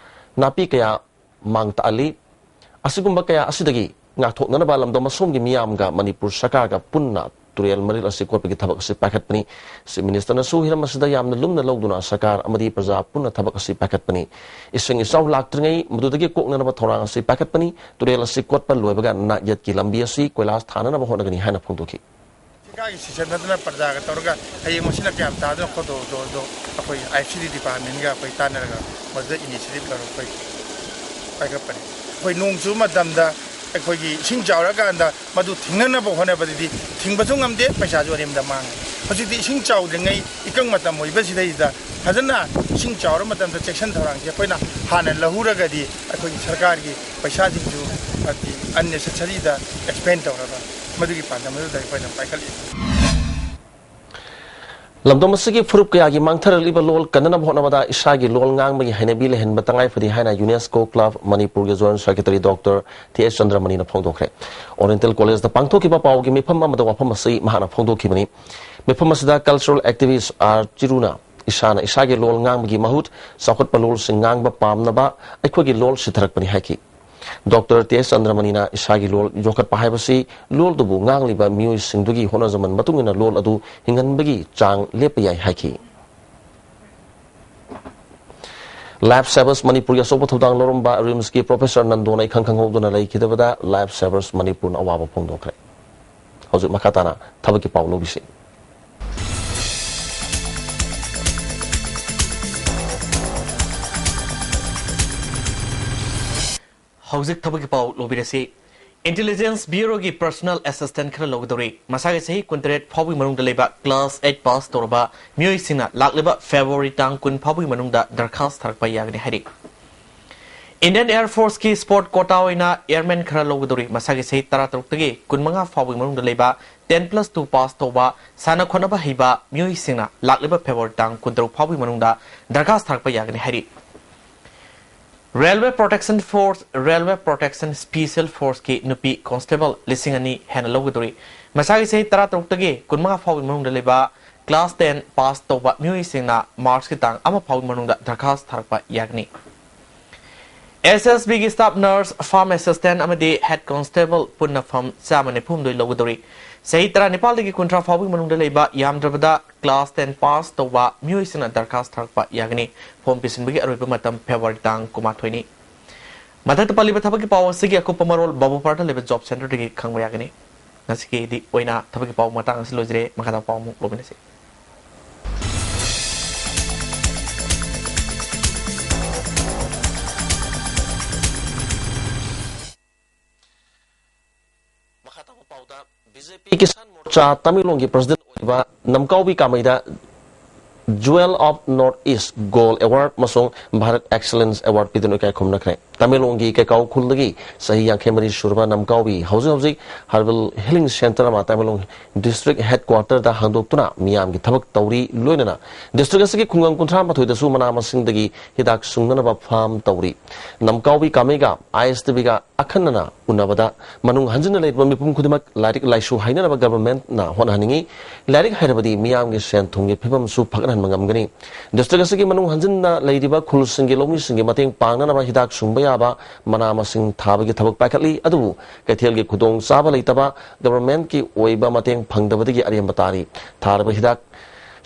ꯅꯥꯄꯤ ꯀꯌꯥ ꯃꯥꯡ ꯇꯥꯛꯍꯜꯂꯤ꯫ ꯑꯁꯤꯒꯨꯝꯕ ꯀꯌꯥ ꯑꯁꯤꯗꯒꯤ ꯉꯥꯛꯊꯣꯛꯅꯅꯕ ꯂꯝꯗꯝ ꯑꯁꯣꯝꯒꯤ ꯃꯤꯌꯥꯝꯒ ꯃꯅꯤꯄꯨꯔ ꯁꯔꯀꯥꯔꯒ ꯄꯨꯟꯅ ꯇꯨꯔꯦꯜ ꯃꯔꯤꯜ ꯑꯁꯤ ꯀꯣꯠꯄꯒꯤ ꯊꯕꯛ ꯑꯁꯤ ꯄꯥꯏꯈꯠꯄꯅꯤ꯫ Chief ministerꯅꯁꯨ ꯍꯤꯔꯝ ꯑꯁꯤꯗ ꯌꯥꯝꯅ ꯂꯨꯝꯅ ꯂꯧꯗꯨꯅ ꯁꯔꯀꯥꯔ ꯑꯃꯗꯤ ꯄ꯭ꯔꯖꯥ ꯄꯨꯟꯅ ꯊꯕꯛ ꯑꯁꯤ ꯄꯥꯏꯈꯠꯄꯅꯤ꯫ ꯏꯁꯤꯡ ꯏꯆꯥꯎ ꯂꯥꯛꯇ꯭ꯔꯤꯉꯩ ꯃꯗꯨꯗꯒꯤ ꯀꯣꯛꯅꯅꯕ ꯊꯧꯔꯥꯡ ꯑꯁꯤ ꯄꯥꯏꯈꯠꯄꯅꯤ꯫ ꯇꯨꯔꯦꯜ ꯑꯁꯤ ꯀꯣꯠꯄ ꯂꯣꯏꯕꯒ ꯅꯥꯛꯌꯦꯠꯀꯤ ꯂꯝꯕꯤ ꯑꯁꯤ ꯀꯣꯏꯂꯥꯁ ꯊꯥꯅꯅꯕ ꯍꯣꯠꯅꯒꯅꯤ ꯍꯥꯏꯅ ꯐꯣꯡꯗꯣꯛꯈꯤ꯫ ꯁꯔꯀꯥꯔꯒꯤ ꯁꯤꯁꯟ ꯅꯠꯇꯅ ꯄ꯭ꯔꯖꯥꯒ ꯇꯧꯔꯒ ꯍꯌꯦꯡ ꯃꯁꯤꯅ ꯀꯌꯥꯝ ꯇꯥꯗꯅ ꯈꯣꯠꯇꯣꯛꯑꯗꯣ ꯑꯩꯈꯣꯏ IFCD departmentꯒ ꯑꯩꯈꯣꯏ ꯇꯥꯟꯅꯔꯒ ꯃꯗꯨꯗ initiative ꯂꯧꯔꯒ ꯑꯩꯈꯣꯏ ꯄꯥꯏꯈꯠꯄꯅꯤ꯫ ꯑꯩꯈꯣꯏ ꯅꯣꯡ ꯆꯨꯕ ꯃꯇꯝꯗ ꯑꯩꯈꯣꯏꯒꯤ ꯏꯁꯤꯡ ꯆꯥꯎꯔꯀꯥꯟꯗ ꯃꯗꯨ ꯊꯤꯡꯅꯅꯕ ꯍꯣꯠꯅꯕꯗꯗꯤ ꯊꯤꯡꯕꯁꯨ ꯉꯝꯗꯦ, ꯄꯩꯁꯥꯁꯨ ꯑꯔꯦꯝꯕꯗ ꯃꯥꯡꯉꯤ꯫ ꯍꯧꯖꯤꯛꯇꯤ ꯏꯁꯤꯡ ꯆꯥꯎꯗ꯭ꯔꯤꯉꯩ ꯏꯀꯪ ꯃꯇꯝ ꯑꯣꯏꯕꯁꯤꯗꯩꯗ ꯐꯖꯅ ꯏꯁꯤꯡ ꯆꯥꯎꯔ ꯃꯇꯝꯗ ꯆꯦꯛꯁꯤꯟ ꯊꯧꯔꯥꯡꯁꯦ ꯑꯩꯈꯣꯏꯅ ꯍꯥꯟꯅ ꯂꯧꯍꯧꯔꯒꯗꯤ ꯑꯩꯈꯣꯏꯒꯤ ꯁꯔꯀꯥꯔꯒꯤ ꯄꯩꯁꯥꯁꯤꯡꯁꯨ ꯍꯥꯏꯗꯤ unnecessaryꯗ expend ꯇꯧꯔꯒ ꯃꯗꯨꯒꯤ ꯄꯥꯟꯗꯝ ꯑꯗꯨꯗ ꯑꯩꯈꯣꯏꯅ ꯄꯥꯏꯈꯠꯂꯤ꯫ ꯂꯝꯗꯝ ꯑꯁꯤꯒꯤ ꯐꯨꯔꯨꯞ ꯀꯌꯥꯒꯤ ꯃꯥꯡꯊꯔꯛꯂꯤꯕ ꯂꯣꯜ ꯀꯟꯅꯅꯕ ꯍꯣꯠꯅꯕꯗ ꯏꯁꯥꯒꯤ ꯂꯣꯜ ꯉꯥꯡꯕꯒꯤ ꯍꯩꯅꯕꯤ ꯂꯩꯍꯟꯕ ꯇꯉꯥꯏ ꯐꯗꯦ ꯍꯥꯏꯅ ꯌꯨꯅꯦꯁꯀꯣ ꯀ꯭ꯂꯕ ꯃꯅꯤꯄꯨꯔꯒꯤ ꯖꯣꯏꯟꯠ ꯁꯦꯀ꯭ꯔꯦꯇꯔꯤ ꯗꯣꯛꯇꯔ ꯇꯤ ꯑꯦꯁ ꯆꯟꯗ꯭ꯔꯃꯅꯤꯅ ꯐꯣꯡꯗꯣꯛꯈ꯭ꯔꯦ꯫ ꯑꯣꯔꯤꯌꯦꯟꯇꯦꯜ ꯀꯣꯂꯦꯖꯇ ꯄꯥꯡꯊꯣꯛꯈꯤꯕ ꯄꯥꯎꯒꯤ ꯃꯤꯐꯝ ꯑꯃꯗ ꯋꯥꯐꯝ ꯑꯁꯤ ꯃꯍꯥꯛꯅ ꯐꯣꯡꯗꯣꯛꯈꯤꯕꯅꯤ꯫ ꯃꯤꯐꯝ ꯑꯁꯤꯗ ꯀꯜꯆꯔꯦꯜ ꯑꯦꯛꯇꯤꯚꯤꯁ꯭ꯠ ꯑꯥꯔ ꯆꯤꯔꯨꯅ ꯏꯁꯥꯅ ꯏꯁꯥꯒꯤ ꯂꯣꯜ ꯉꯥꯡꯕꯒꯤ ꯃꯍꯨꯠ ꯆꯥꯎꯈꯠꯄ ꯂꯣꯜꯁꯤꯡ ꯉꯥꯡꯕ ꯄꯥꯝꯅꯕ ꯑꯩꯈꯣꯏꯒꯤ ꯂꯣꯜ ꯁꯤꯊꯔꯛꯄꯅꯤ ꯍꯥꯏꯈꯤ꯫ ꯗꯣꯛꯇꯔ ꯇꯤ ꯑꯦꯁ ꯆꯟꯗ꯭ꯔꯃꯅꯤꯅ ꯏꯁꯥꯒꯤ ꯂꯣꯜ ꯌꯣꯛꯈꯠꯄ ꯍꯥꯏꯕꯁꯤ ꯂꯣꯜꯗꯨꯕꯨ ꯉꯥꯡꯂꯤꯕ ꯃꯤꯑꯣꯏꯁꯤꯡꯗꯨꯒꯤ ꯍꯣꯠꯅꯖꯃꯟ ꯃꯇꯨꯡ ꯏꯟꯅ ꯂꯣꯜ ꯑꯗꯨ ꯍꯤꯡꯍꯟꯕꯒꯤ ꯆꯥꯡ ꯂꯦꯞꯄ ꯌꯥꯏ ꯍꯥꯏꯈꯤ꯫ ꯂꯥꯏꯐ ꯁꯦꯚꯔꯁ ꯃꯅꯤꯄꯨꯔꯒꯤ ꯑꯆꯧꯕ ꯊꯧꯗꯥꯡ ꯂꯧꯔꯝꯕ ꯔꯤꯝꯁꯀꯤ ꯄ꯭ꯔꯣꯐꯦꯁꯔ ꯅꯟꯗꯣꯅ ꯏꯈꯪ ꯈꯪꯍꯧꯗꯅ ꯂꯩꯈꯤꯗꯕꯗ ꯂꯥꯏꯐ ꯁꯦꯚꯔꯁ ꯃꯅꯤꯄꯨꯔꯅ ꯑꯋꯥꯕ ꯐꯣꯡꯗꯣꯛꯈ꯭ꯔꯦ꯫ ꯍꯧꯖꯤꯛ ꯃꯈꯥ ꯇꯥꯅ ꯊꯕꯛꯀꯤ ꯄꯥꯎ ꯂꯧꯕꯤꯁꯤ꯫ ꯍꯧꯖꯤꯛ ꯊꯕꯛꯀꯤ ꯄꯥꯎ ꯂꯧꯕꯤꯔꯁꯤ꯫ ꯏꯟꯇꯦꯂꯤꯖꯦꯟꯁ ꯕ꯭ꯌꯨꯔꯣꯒꯤ ꯄꯔꯁꯣꯅꯦꯜ ꯑꯦꯁꯤꯁꯇꯦꯟꯠ ꯈꯔ ꯂꯧꯒꯗꯧꯔꯤ꯫ ꯃꯁꯥꯒꯤ ꯆꯍꯤ ꯀꯨꯟꯇꯔꯦꯠ ꯐꯥꯎꯕꯒꯤ ꯃꯅꯨꯡꯗ ꯂꯩꯕ, ꯀ꯭ꯂꯥꯁ ꯑꯩꯠ ꯄꯥꯁ ꯇꯧꯔꯕ ꯃꯤꯑꯣꯏꯁꯤꯡꯅ ꯂꯥꯛꯂꯤꯕ ꯐꯦꯕ꯭ꯔꯨꯋꯥꯔꯤ ꯇꯥꯡ ꯀꯨꯟ ꯐꯥꯎꯕꯒꯤ ꯃꯅꯨꯡꯗ ꯗꯔꯈꯥꯁ ꯊꯥꯔꯛꯄ ꯌꯥꯒꯅꯤ ꯍꯥꯏꯔꯤ꯫ ꯏꯟꯗꯤꯌꯟ ꯑꯦꯌꯔ ꯐꯣꯔꯁꯀꯤ ꯁ꯭ꯄꯣꯔꯠ ꯀꯣꯇꯥ ꯑꯣꯏꯅ ꯑꯦꯌꯔꯃꯦꯟ ꯈꯔ ꯂꯧꯒꯗꯧꯔꯤ꯫ ꯃꯁꯥꯒꯤ ꯆꯍꯤ ꯇꯔꯥꯇꯔꯨꯛꯇꯒꯤ ꯀꯨꯟꯃꯉꯥ ꯐꯥꯎꯕꯒꯤ ꯃꯅꯨꯡꯗ ꯂꯩꯕ, ꯇꯦꯟ ꯄ꯭ꯂꯁ ꯇꯨ ꯄꯥꯁ ꯇꯧꯕ, ꯁꯥꯟꯅ ꯈꯣꯠꯅꯕ ꯍꯩꯕ ꯃꯤꯑꯣꯏꯁꯤꯡꯅ ꯂꯥꯛꯂꯤꯕ ꯐꯦꯕ꯭ꯔꯨꯋꯥꯔꯤ ꯇꯥꯡ ꯀꯨꯟꯇꯔꯨꯛ ꯐꯥꯎꯕꯒꯤ ꯃꯅꯨꯡꯗ ꯗꯔꯈꯥꯁ ꯊꯥꯔꯛꯄ ꯌꯥꯒꯅꯤ ꯍꯥꯏꯔꯤ꯫ Railway protection force, railway protection special ꯐꯣꯔꯁꯀꯤ ꯅꯨꯄꯤ ꯀꯣꯟꯁꯇꯦꯕꯜ ꯂꯤꯁꯤꯡ ꯑꯅꯤ ꯍꯦꯟꯅ ꯂꯧꯒꯗꯧꯔꯤ꯫ ꯃꯁꯥꯒꯤ ꯆꯍꯤ ꯇꯔꯥꯇꯔꯨꯛꯇꯒꯤ ꯀꯨꯟꯃꯉꯥ ꯐꯥꯎꯕꯒꯤ ꯃꯅꯨꯡꯗ ꯂꯩꯕ, ꯀ꯭ꯂꯥꯁ ꯇꯦꯟ ꯄꯥꯁ ꯇꯧꯕ ꯃꯤꯑꯣꯏꯁꯤꯡꯅ ꯃꯥꯔꯆꯀꯤ ꯇꯥꯡ ꯑꯃ ꯐꯥꯎꯕꯒꯤ ꯃꯅꯨꯡꯗ ꯗꯔꯈꯥꯁ ꯊꯥꯔꯛꯄ ꯌꯥꯒꯅꯤ꯫ ꯑꯦꯁ ꯑꯦꯁ ꯕꯤꯒꯤ ꯁ꯭ꯇꯥꯐ ꯅꯔꯁ, ꯐꯥꯔꯝ ꯑꯦꯁꯤꯁꯇꯦꯟꯠ ꯑꯃꯗꯤ ꯍꯦꯗ ꯀꯣꯟꯁꯇꯦꯕꯜ ꯄꯨꯟꯅ ꯐꯝ ꯆꯥꯝꯃ ꯅꯤꯐꯨ ꯍꯨꯝꯗꯣꯏ ꯂꯧꯒꯗꯧꯔꯤ꯫ ꯆꯍꯤ ꯇꯔꯥꯅꯤꯄꯥꯜꯗꯒꯤ ꯀꯨꯟꯊ꯭ꯔꯥ ꯐꯥꯎꯕꯒꯤ ꯃꯅꯨꯡꯗ ꯂꯩꯕ, ꯌꯥꯝꯗ꯭ꯔꯕꯗ ꯀ꯭ꯂꯥꯁ ꯇꯦꯟ ꯄꯥꯁ ꯇꯧꯕ ꯃꯤꯑꯣꯏꯁꯤꯡꯅ ꯗꯔꯈꯥꯁ ꯊꯥꯔꯛꯄ ꯌꯥꯒꯅꯤ꯫ ꯐꯣꯔꯝ ꯄꯤꯁꯤꯟꯕꯒꯤ ꯑꯔꯣꯏꯕ ꯃꯇꯝ ꯐꯦꯕ꯭ꯔꯨꯋꯥꯔꯤ ꯇꯥꯡ ꯀꯨꯟꯃꯥꯊꯣꯏꯅꯤ꯫ ꯃꯊꯛꯇ ꯄꯜꯂꯤꯕ ꯊꯕꯛꯀꯤ ꯄꯥꯎ ꯑꯁꯤꯒꯤ ꯑꯀꯨꯞꯄ ꯃꯔꯣꯜ ꯕꯥꯕꯨꯄꯥꯔꯗ ꯂꯩꯕ ꯖꯣꯕ ꯁꯦꯟꯇꯔꯗꯒꯤ ꯈꯪꯕ ꯌꯥꯒꯅꯤ꯫ ꯉꯁꯤꯒꯤꯗꯤ ꯑꯣꯏꯅ ꯊꯕꯛꯀꯤ ꯄꯥꯎ ꯃꯇꯥꯡ ꯑꯁꯤ ꯂꯣꯏꯖꯔꯦ꯫ ꯃꯈꯥ ꯇꯥꯕ ꯄꯥꯎ ꯑꯃꯨꯛ ꯂꯧꯃꯤꯟꯅꯁꯤ꯫ ꯃꯈꯥ ꯇꯥꯕ ꯄꯥꯎꯗ, ꯕꯤ ꯖꯦ ꯄꯤ ꯀꯤꯁꯥꯟ ꯃꯣꯔꯆꯥ ꯇꯃꯦꯡꯂꯣꯡꯒꯤ ꯄ꯭ꯔꯁꯤꯗꯦꯟꯠ ꯑꯣꯏꯔꯤꯕ ꯅꯝꯀꯥꯎꯕꯤ ꯀꯥꯃꯩꯗ Jewel of North East Gold Award ꯑꯃꯁꯨꯡ Bharat Excellence Award ꯄꯤꯗꯨꯅ ꯏꯀꯥꯏ ꯈꯨꯝꯅꯈ꯭ꯔꯦ꯫ ꯇꯃꯦꯡꯂꯣꯡꯒꯤ ꯀꯩꯀꯥꯎ ꯈꯨꯜꯗꯒꯤ ꯆꯍꯤ ꯌꯥꯡꯈꯩ ꯃꯔꯤ ꯁꯨꯔꯕ ꯅꯝꯀꯥꯎꯕꯤ ꯍꯧꯖꯤꯛ ꯍꯧꯖꯤꯛ Herbal Healing Center ꯑꯃ ꯇꯃꯦꯡꯂꯣꯡ district headquarter ꯗ ꯍꯥꯡꯗꯣꯛꯇꯨꯅ ꯃꯤꯌꯥꯝꯒꯤ ꯊꯕꯛ ꯇꯧꯔꯤ꯫ ꯂꯣꯏꯅꯅ district ꯑꯁꯤꯒꯤ ꯈꯨꯡꯒꯪ ꯀꯨꯟꯊ꯭ꯔꯥ ꯃꯥꯊꯣꯏꯗꯁꯨ ꯃꯅꯥ ꯃꯁꯤꯡꯗꯒꯤ ꯍꯤꯗꯥꯛ ꯁꯨꯡꯅꯅꯕ farm ꯇꯧꯔꯤ꯫ ꯅꯝꯀꯥꯎꯕꯤ ꯀꯥꯃꯩꯒ ISTV ꯒ ꯑꯈꯟꯅꯅ ꯎꯅꯕꯗ ꯃꯅꯨꯡ ꯍꯟꯖꯤꯟꯅ ꯂꯩꯔꯤꯕ ꯃꯤꯄꯨꯝ ꯈꯨꯗꯤꯡꯃꯛ ꯂꯥꯏꯔꯤꯛ ꯂꯥꯏꯁꯨ ꯍꯩꯅꯅꯕ government ꯅ ꯍꯣꯠꯅꯍꯟꯅꯤꯡꯏ꯫ ꯂꯥꯏꯔꯤꯛ ꯍꯩꯔꯕꯗꯤ ꯃꯤꯌꯥꯝꯒꯤ ꯁꯦꯟ ꯊꯨꯝꯒꯤ ꯐꯤꯕꯝꯁꯨ ꯐꯒꯠꯍꯟꯕ ꯉꯝꯒꯅꯤ꯫ District ꯑꯁꯤꯒꯤ ꯃꯅꯨꯡ ꯍꯟꯖꯤꯟꯅ ꯂꯩꯔꯤꯕ ꯈꯨꯜꯁꯤꯡꯒꯤ ꯂꯧꯃꯤꯁꯤꯡꯒꯤ ꯃꯇꯦꯡ ꯄꯥꯡꯅꯅꯕ ꯍꯤꯗꯥꯛ ꯁꯨꯡꯕ ꯌꯥꯕ ꯃꯅꯥ ꯃꯁꯤꯡ ꯊꯥꯕꯒꯤ ꯊꯕꯛ ꯄꯥꯏꯈꯠꯂꯤ꯫ ꯑꯗꯨꯕꯨ ꯀꯩꯊꯦꯜꯒꯤ ꯈꯨꯗꯣꯡ ꯆꯥꯕ ꯂꯩꯇꯕ, government ꯀꯤ ꯑꯣꯏꯕ ꯃꯇꯦꯡ ꯐꯪꯗꯕꯗꯒꯤ ꯑꯔꯦꯝꯕ ꯇꯥꯔꯤ꯫ ꯊꯥꯔꯕ ꯍꯤꯗꯥꯛ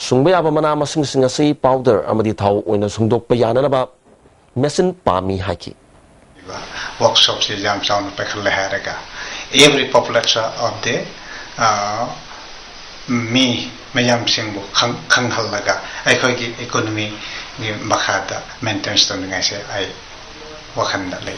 ꯁꯨꯡꯕ ꯌꯥꯕ ꯃꯅꯥ ꯃꯁꯤꯡꯁꯤꯡ ꯑꯁꯤ powder ꯑꯃꯗꯤ ꯊꯥꯎ ꯑꯣꯏꯅ ꯁꯨꯡꯗꯣꯛꯄ ꯌꯥꯅꯅꯕ machine ꯄꯥꯝꯃꯤ ꯍꯥꯏꯈꯤ꯫ Workshop ꯁꯤ ꯌꯥꯝ ꯆꯥꯎꯅ ꯄꯥꯏꯈꯠꯂꯦ ꯍꯥꯏꯔꯒ, every population of the, ꯑ, ꯃꯤ ꯃꯌꯥꯝꯁꯤꯡꯕꯨ ꯈꯪ-, ꯈꯪꯍꯜꯂꯒ ꯑꯩꯈꯣꯏꯒꯤ economy ꯒꯤ ꯃꯈꯥꯗ maintenance ꯇꯧꯅꯤꯡꯉꯥꯏꯁꯦ ꯑꯩ ꯋꯥꯈꯜꯗ ꯂꯩ꯫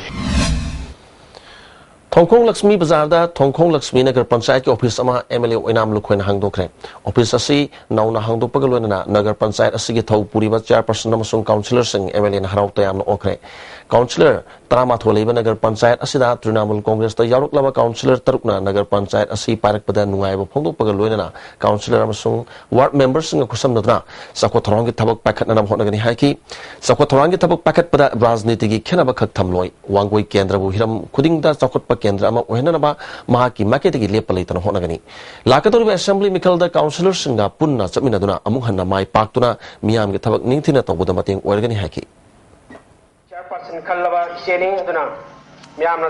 ꯊꯣꯡꯈꯣꯡ ꯂꯛꯁꯃꯤ ꯕꯖꯥꯔꯗ ꯊꯣꯡꯈꯣꯡ ꯂꯛꯁꯃꯤ ꯅꯒꯔ ꯄꯟꯆꯥꯌꯠꯀꯤ office ꯑꯃ MLA ꯑꯣꯏꯅꯥꯝ ꯂꯨꯈꯣꯏꯅ ꯍꯥꯡꯗꯣꯛꯈ꯭ꯔꯦ꯫ Office ꯑꯁꯤ ꯅꯧꯅ ꯍꯥꯡꯗꯣꯛꯄꯒ ꯂꯣꯏꯅꯅ ꯅꯒꯔ ꯄꯟꯆꯥꯌꯠ ꯑꯁꯤꯒꯤ ꯊꯧ ꯄꯨꯔꯤꯕ chairperson ꯑꯃꯁꯨꯡ councillor ꯁꯤꯡ MLA ꯅ ꯍꯔꯥꯎ ꯇꯌꯥꯝꯅ ꯑꯣꯛꯈ꯭ꯔꯦ꯫ Councillor ꯇꯔꯥꯃꯥꯊꯣꯏ ꯂꯩꯕ ꯅꯒꯔ ꯄꯟꯆꯥꯌꯠ ꯑꯁꯤꯗ ꯇ꯭ꯔꯤꯅꯥꯃꯨꯜ ꯀꯣꯡꯒ꯭ꯔꯦꯁꯇ ꯌꯥꯎꯔꯛꯂꯕ councillor ꯇꯔꯨꯛꯅ ꯅꯒꯔ ꯄꯟꯆꯥꯌꯠ ꯑꯁꯤ ꯄꯥꯏꯔꯛꯄꯗ ꯅꯨꯡꯉꯥꯏꯕ ꯐꯣꯡꯗꯣꯛꯄꯒ ꯂꯣꯏꯅꯅ councillor ꯑꯃꯁꯨꯡ ward member ꯁꯤꯡꯒ ꯈꯨꯠꯁꯝꯅꯗꯨꯅ ꯆꯥꯎꯈꯠ ꯊꯧꯔꯥꯡꯒꯤ ꯊꯕꯛ ꯄꯥꯏꯈꯠꯅꯅꯕ ꯍꯣꯠꯅꯒꯅꯤ ꯍꯥꯏꯈꯤ꯫ ꯆꯥꯎꯈꯠ ꯊꯧꯔꯥꯡꯒꯤ ꯊꯕꯛ ꯄꯥꯏꯈꯠꯄꯗ ꯔꯥꯖꯅꯤꯇꯤꯒꯤ ꯈꯦꯠꯅꯕ ꯈꯛ ꯊꯝꯂꯣꯏ꯫ ꯋꯥꯡꯒꯣꯏ ꯀꯦꯟꯗ꯭ꯔꯕꯨ ꯍꯤꯔꯝ ꯈꯨꯗꯤꯡꯗ ꯆꯥꯎꯈꯠꯄ ꯀꯦꯟꯗ꯭ꯔ ꯑꯃ ꯑꯣꯏꯍꯟꯅꯅꯕ ꯃꯍꯥꯛꯀꯤ ꯃꯥꯏꯀꯩꯗꯒꯤ ꯂꯦꯞꯄ ꯂꯩꯇꯅ ꯍꯣꯠꯅꯒꯅꯤ꯫ ꯂꯥꯛꯀꯗꯧꯔꯤꯕ assembly ꯃꯤꯈꯜꯗ councillor ꯁꯤꯡꯒ ꯄꯨꯟꯅ ꯆꯠꯃꯤꯟꯅꯗꯨꯅ ꯑꯃꯨꯛ ꯍꯟꯅ ꯃꯥꯏ ꯄꯥꯛꯇꯨꯅ ꯃꯤꯌꯥꯝꯒꯤ ꯊꯕꯛ ꯅꯤꯡꯊꯤꯅ ꯇꯧꯕꯗ ꯃꯇꯦꯡ ꯑꯣꯏꯔꯒꯅꯤ ꯍꯥꯏꯈꯤ꯫ Chairperson ꯈꯜꯂꯕ ꯏꯆꯦꯅꯤ꯫ ꯑꯗꯨꯅ ꯃꯤꯌꯥꯝꯅ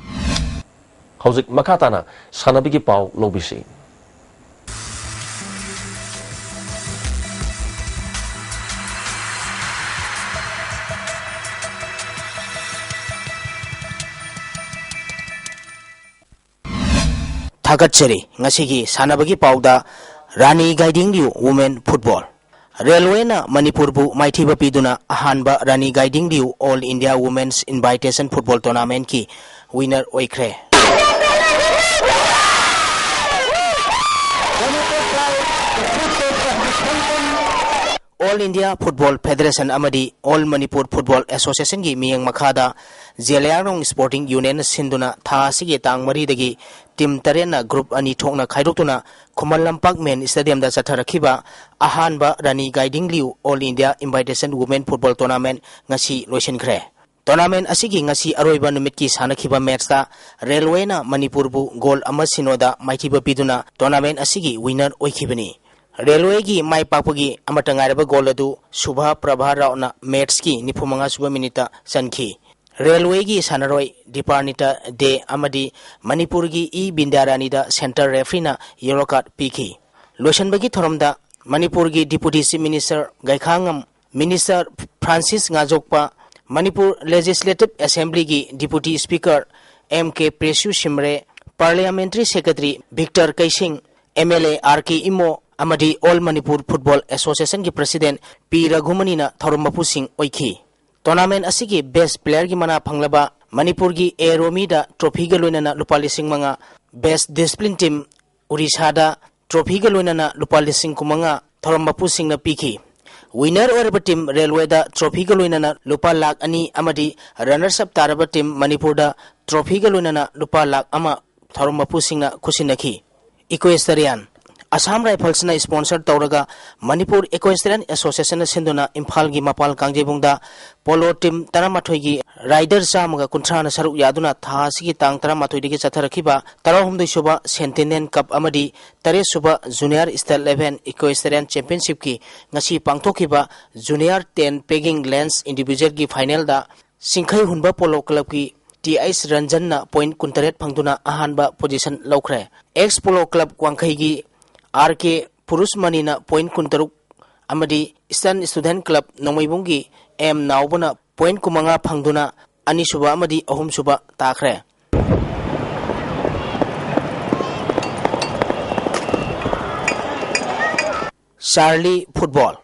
ꯍꯧꯖꯤꯛ ꯃꯈꯥ ꯇꯥꯅ ꯁꯥꯟꯅꯕꯒꯤ ꯄꯥꯎ ꯂꯧꯕꯤꯁꯤ꯫ ꯊꯥꯒꯠꯆꯔꯤ꯫ ꯉꯁꯤꯒꯤ ꯁꯥꯟꯅꯕꯒꯤ ꯄꯥꯎꯗ ꯔꯥꯅꯤ ꯒꯥꯏꯗꯤꯡꯂꯤꯌꯨ women football꯫ ꯔꯦꯜꯋꯦꯅ ꯃꯅꯤꯄꯨꯔꯕꯨ ꯃꯥꯏꯊꯤꯕ ꯄꯤꯗꯨꯅ ꯑꯍꯥꯟꯕ ꯔꯥꯅꯤ ꯒꯥꯏꯗꯤꯡꯂꯤꯌꯨ All India Women's Invitation Football Tournamentꯀꯤ winner ꯑꯣꯏꯈ꯭ꯔꯦ꯫ All India Football Federation ꯑꯃꯗꯤ All Manipur Football Association ꯒꯤ ꯃꯤꯠꯌꯦꯡ ꯃꯈꯥꯗ ꯖꯦꯂꯤꯌꯥꯡꯔꯣꯡ Sporting Union ꯅ ꯁꯤꯟꯗꯨꯅ ꯊꯥ ꯑꯁꯤꯒꯤ ꯇꯥꯡ ꯃꯔꯤꯗꯒꯤ team ꯇꯔꯦꯠꯅ group ꯑꯅꯤ ꯊꯣꯛꯅ ꯈꯥꯏꯗꯣꯛꯇꯨꯅ ꯈꯨꯃꯟ ꯂꯝꯄꯥꯛ main stadium ꯗ ꯆꯠꯊꯔꯛꯈꯤꯕ ꯑꯍꯥꯟꯕ ꯔꯥꯅꯤ guiding ꯂꯤꯌꯨ All India Invitation Women Football Tournament ꯉꯁꯤ ꯂꯣꯏꯁꯤꯟꯈ꯭ꯔꯦ꯫ Tournament ꯑꯁꯤꯒꯤ ꯉꯁꯤ ꯑꯔꯣꯏꯕ ꯅꯨꯃꯤꯠꯀꯤ ꯁꯥꯟꯅꯈꯤꯕ match ꯇ Railway ꯅ ꯃꯅꯤꯄꯨꯔꯕꯨ goal ꯑꯃ ꯁꯤꯅꯣꯗ ꯃꯥꯏꯊꯤꯕ ꯄꯤꯗꯨꯅ tournament ꯑꯁꯤꯒꯤ winner ꯑꯣꯏꯈꯤꯕꯅꯤ꯫ Railway ꯒꯤ ꯃꯥꯏ ꯄꯥꯛꯄꯒꯤ ꯑꯃꯠꯇ ꯉꯥꯏꯔꯕ goal ꯑꯗꯨ ꯁꯨꯚꯥ ꯄ꯭ꯔꯚꯥ ꯔꯥꯎꯅ match ꯀꯤ ꯅꯤꯐꯨ ꯃꯉꯥ ꯁꯨꯕ minute ꯇ ꯆꯟꯈꯤ꯫ Railway ꯒꯤ ꯁꯥꯟꯅꯔꯣꯏ ꯗꯤꯄꯥꯔꯅꯤꯇꯥ ꯗꯦ ꯑꯃꯗꯤ ꯃꯅꯤꯄꯨꯔꯒꯤ ꯏ ꯕꯤꯟꯗ꯭ꯌꯥꯔꯥꯅꯤꯗ center referee ꯅ yellow card ꯄꯤꯈꯤ꯫ ꯂꯣꯏꯁꯤꯟꯕꯒꯤ ꯊꯧꯔꯝꯗ ꯃꯅꯤꯄꯨꯔꯒꯤ Deputy Chief Minister Gaikhangam, Minister Francis Ngajokpa, Manipur Legislative Assembly ꯒꯤ Deputy Speaker M K Preshu Shimray, Parliamentary Secretary Victor Keishing, M L A R K Imo ꯑꯃꯗꯤ All Manipur Football Association ꯒꯤ President ꯄꯤ ꯔꯘꯨꯃꯅꯤꯅ ꯊꯧꯔꯝ ꯃꯄꯨꯁꯤꯡ ꯑꯣꯏꯈꯤ꯫ Tournament ꯑꯁꯤꯒꯤ best player ꯒꯤ ꯃꯅꯥ ꯐꯪꯂꯕ ꯃꯅꯤꯄꯨꯔꯒꯤ ꯑꯦ ꯔꯣꯃꯤꯗ trophy ꯒ ꯂꯣꯏꯅꯅ ꯂꯨꯄꯥ ꯂꯤꯁꯤꯡ ꯃꯉꯥ, best discipline team ꯑꯣꯔꯤꯁꯥꯗ trophy ꯒ ꯂꯣꯏꯅꯅ ꯂꯨꯄꯥ ꯂꯤꯁꯤꯡ ꯀꯨꯟꯃꯉꯥ ꯊꯧꯔꯝ ꯃꯄꯨꯁꯤꯡꯅ ꯄꯤꯈꯤ꯫ Winner ꯑꯣꯏꯔꯕ team Railway ꯗ trophy ꯒ ꯂꯣꯏꯅꯅ ꯂꯨꯄꯥ ꯂꯥꯈ ꯑꯅꯤ ꯑꯃꯗꯤ runners up ꯇꯥꯔꯕ team ꯃꯅꯤꯄꯨꯔꯗ trophy ꯒ ꯂꯣꯏꯅꯅ ꯂꯨꯄꯥ ꯂꯥꯈ ꯑꯃ ꯊꯧꯔꯝ ꯃꯄꯨꯁꯤꯡꯅ ꯈꯨꯠꯁꯤꯟꯅꯈꯤ꯫ Equestrian, Assam Rifles ꯅ sponsor ꯇꯧꯔꯒ ꯃꯅꯤꯄꯨꯔ Equestrian Association ꯅ ꯁꯤꯟꯗꯨꯅ ꯏꯝꯐꯥꯜꯒꯤ ꯃꯄꯥꯜ ꯀꯥꯡꯖꯩꯕꯨꯡꯗ polo team ꯇꯔꯥꯃꯥꯊꯣꯏꯒꯤ rider ꯆꯥꯝꯃꯒ ꯀꯨꯟꯊ꯭ꯔꯥꯅ ꯁꯔꯨꯛ ꯌꯥꯗꯨꯅ ꯊꯥ ꯑꯁꯤꯒꯤ ꯇꯥꯡ ꯇꯔꯥꯃꯥꯊꯣꯏꯗꯒꯤ ꯆꯠꯊꯔꯛꯈꯤꯕ ꯇꯔꯥꯍꯨꯝꯗꯣꯏ ꯁꯨꯕ Centennial Cup ꯑꯃꯗꯤ ꯇꯔꯦꯠ ꯁꯨꯕ Junior State Level Equestrian Championship ꯀꯤ ꯉꯁꯤ ꯄꯥꯡꯊꯣꯛꯈꯤꯕ Junior ten Pegging Lens Individual ꯒꯤ final ꯗ ꯆꯤꯡꯈꯩ ꯍꯨꯟꯕ Polo Club ꯀꯤ ꯇꯤ ꯑꯩꯆ ꯔꯟꯖꯟꯅ point ꯀꯨꯟꯇꯔꯦꯠ ꯐꯪꯗꯨꯅ ꯑꯍꯥꯟꯕ position ꯂꯧꯈ꯭ꯔꯦ꯫ Ex Polo Club ꯋꯥꯡꯈꯩꯒꯤ ꯑꯥꯔ ꯀꯦ ꯄꯨꯔꯨꯁꯃꯅꯤꯅ point ꯀꯨꯟꯇꯔꯨꯛ ꯑꯃꯗꯤ Eastern Student Club ꯅꯣꯡꯃꯩꯕꯨꯡꯒꯤ ꯑꯦꯝ ꯅꯥꯎꯕꯅ point ꯀꯨꯟꯃꯉꯥ ꯐꯪꯗꯨꯅ ꯑꯅꯤꯁꯨꯕ ꯑꯃꯗꯤ ꯑꯍꯨꯝꯁꯨꯕ ꯇꯥꯈ꯭ꯔꯦ꯫ ꯆꯥꯔꯂꯤ ꯐꯨꯠꯕꯣꯜ꯫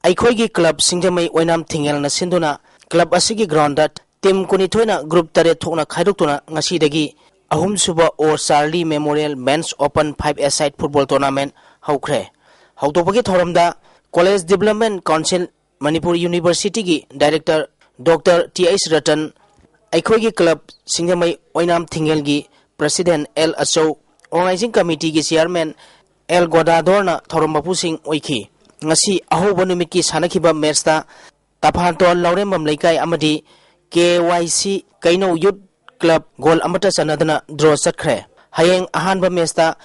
ꯑꯩꯈꯣꯏꯒꯤ club ꯁꯤꯡꯖꯃꯩ ꯑꯣꯏꯅꯥꯝ ꯊꯤꯡꯉꯦꯜꯅ ꯁꯤꯟꯗꯨꯅ club ꯑꯁꯤꯒꯤ ground ꯗ team ꯀꯨꯟꯅꯤꯊꯣꯏꯅ group ꯇꯔꯦꯠ ꯊꯣꯛꯅ ꯈꯥꯏꯗꯣꯛꯇꯨꯅ ꯉꯁꯤꯗꯒꯤ ꯑꯍꯨꯝꯁꯨꯕ ꯑꯣ Charlie Memorial Men's Open five a side football tournament ꯍꯧꯈ꯭ꯔꯦ꯫ ꯍꯧꯗꯣꯛꯄꯒꯤ ꯊꯧꯔꯝꯗ College Development Council, Manipur University ꯒꯤ Director Doctor T H Ratan, ꯑꯩꯈꯣꯏꯒꯤ club ꯁꯤꯡꯖꯃꯩ ꯑꯣꯏꯅꯥꯝ ꯊꯤꯡꯒꯦꯜꯒꯤ President L ꯑꯆꯧ, Organizing Committee ꯒꯤ Chairman L ꯒꯣꯗꯥꯗꯣꯔꯅ ꯊꯧꯔꯝ ꯃꯄꯨꯁꯤꯡ ꯑꯣꯏꯈꯤ꯫ ꯉꯁꯤ ꯑꯍꯧꯕ ꯅꯨꯃꯤꯠꯀꯤ ꯁꯥꯟꯅꯈꯤꯕ match ꯇ ꯇꯐꯥꯟꯇꯣꯟ ꯂꯧꯔꯦꯝꯕꯝ ꯂꯩꯀꯥꯏ ꯑꯃꯗꯤ K Y C ꯀꯩꯅꯧ Youth Club goal ꯑꯃꯠꯇ ꯆꯟꯅꯗꯅ draw ꯆꯠꯈ꯭ꯔꯦ꯫ ꯍꯌꯦꯡ ꯑꯍꯥꯟꯕ match ꯇ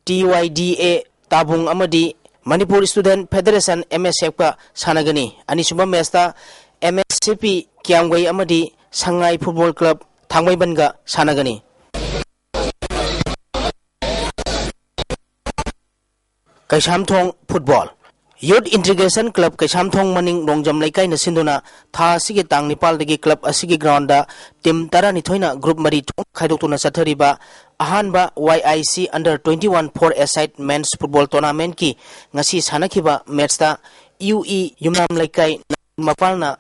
T Y D A ꯇꯥꯕꯨꯡ ꯑꯃꯗꯤ Manipur Student Federation, M S F ꯀ ꯁꯥꯟꯅꯒꯅꯤ꯫ ꯑꯅꯤꯁꯨꯕ match ꯇ M S C P ꯀꯤꯌꯥꯝꯒꯩ ꯑꯃꯗꯤ ꯁꯉꯥꯏ Football Club ꯊꯥꯡꯃꯩꯕꯟꯒ ꯁꯥꯟꯅꯒꯅꯤ꯫ Keishamthong football. Youth Integration Club Keishamthong ꯃꯅꯤꯡ ꯔꯣꯡꯖꯝ ꯂꯩꯀꯥꯏꯅ ꯁꯤꯟꯗꯨꯅ ꯊꯥ ꯑꯁꯤꯒꯤ ꯇꯥꯡ ꯅꯤꯄꯥꯜꯗꯒꯤ club ꯑꯁꯤꯒꯤ ground ꯇ team ꯇꯔꯥꯅꯤꯊꯣꯏꯅ group ꯃꯔꯤ ꯊꯣꯛꯅ ꯈꯥꯏꯗꯣꯛꯇꯨꯅ ꯆꯠꯊꯔꯤꯕ ꯑꯍꯥꯟꯕ Y I C Under Twenty One Four-A-Side Men's Football Tournament ꯀꯤ ꯉꯁꯤ ꯁꯥꯟꯅꯈꯤꯕ match ꯇ U E ꯌꯨꯝꯅꯥꯝ ꯂꯩꯀꯥꯏ ꯃꯄꯥꯜꯅ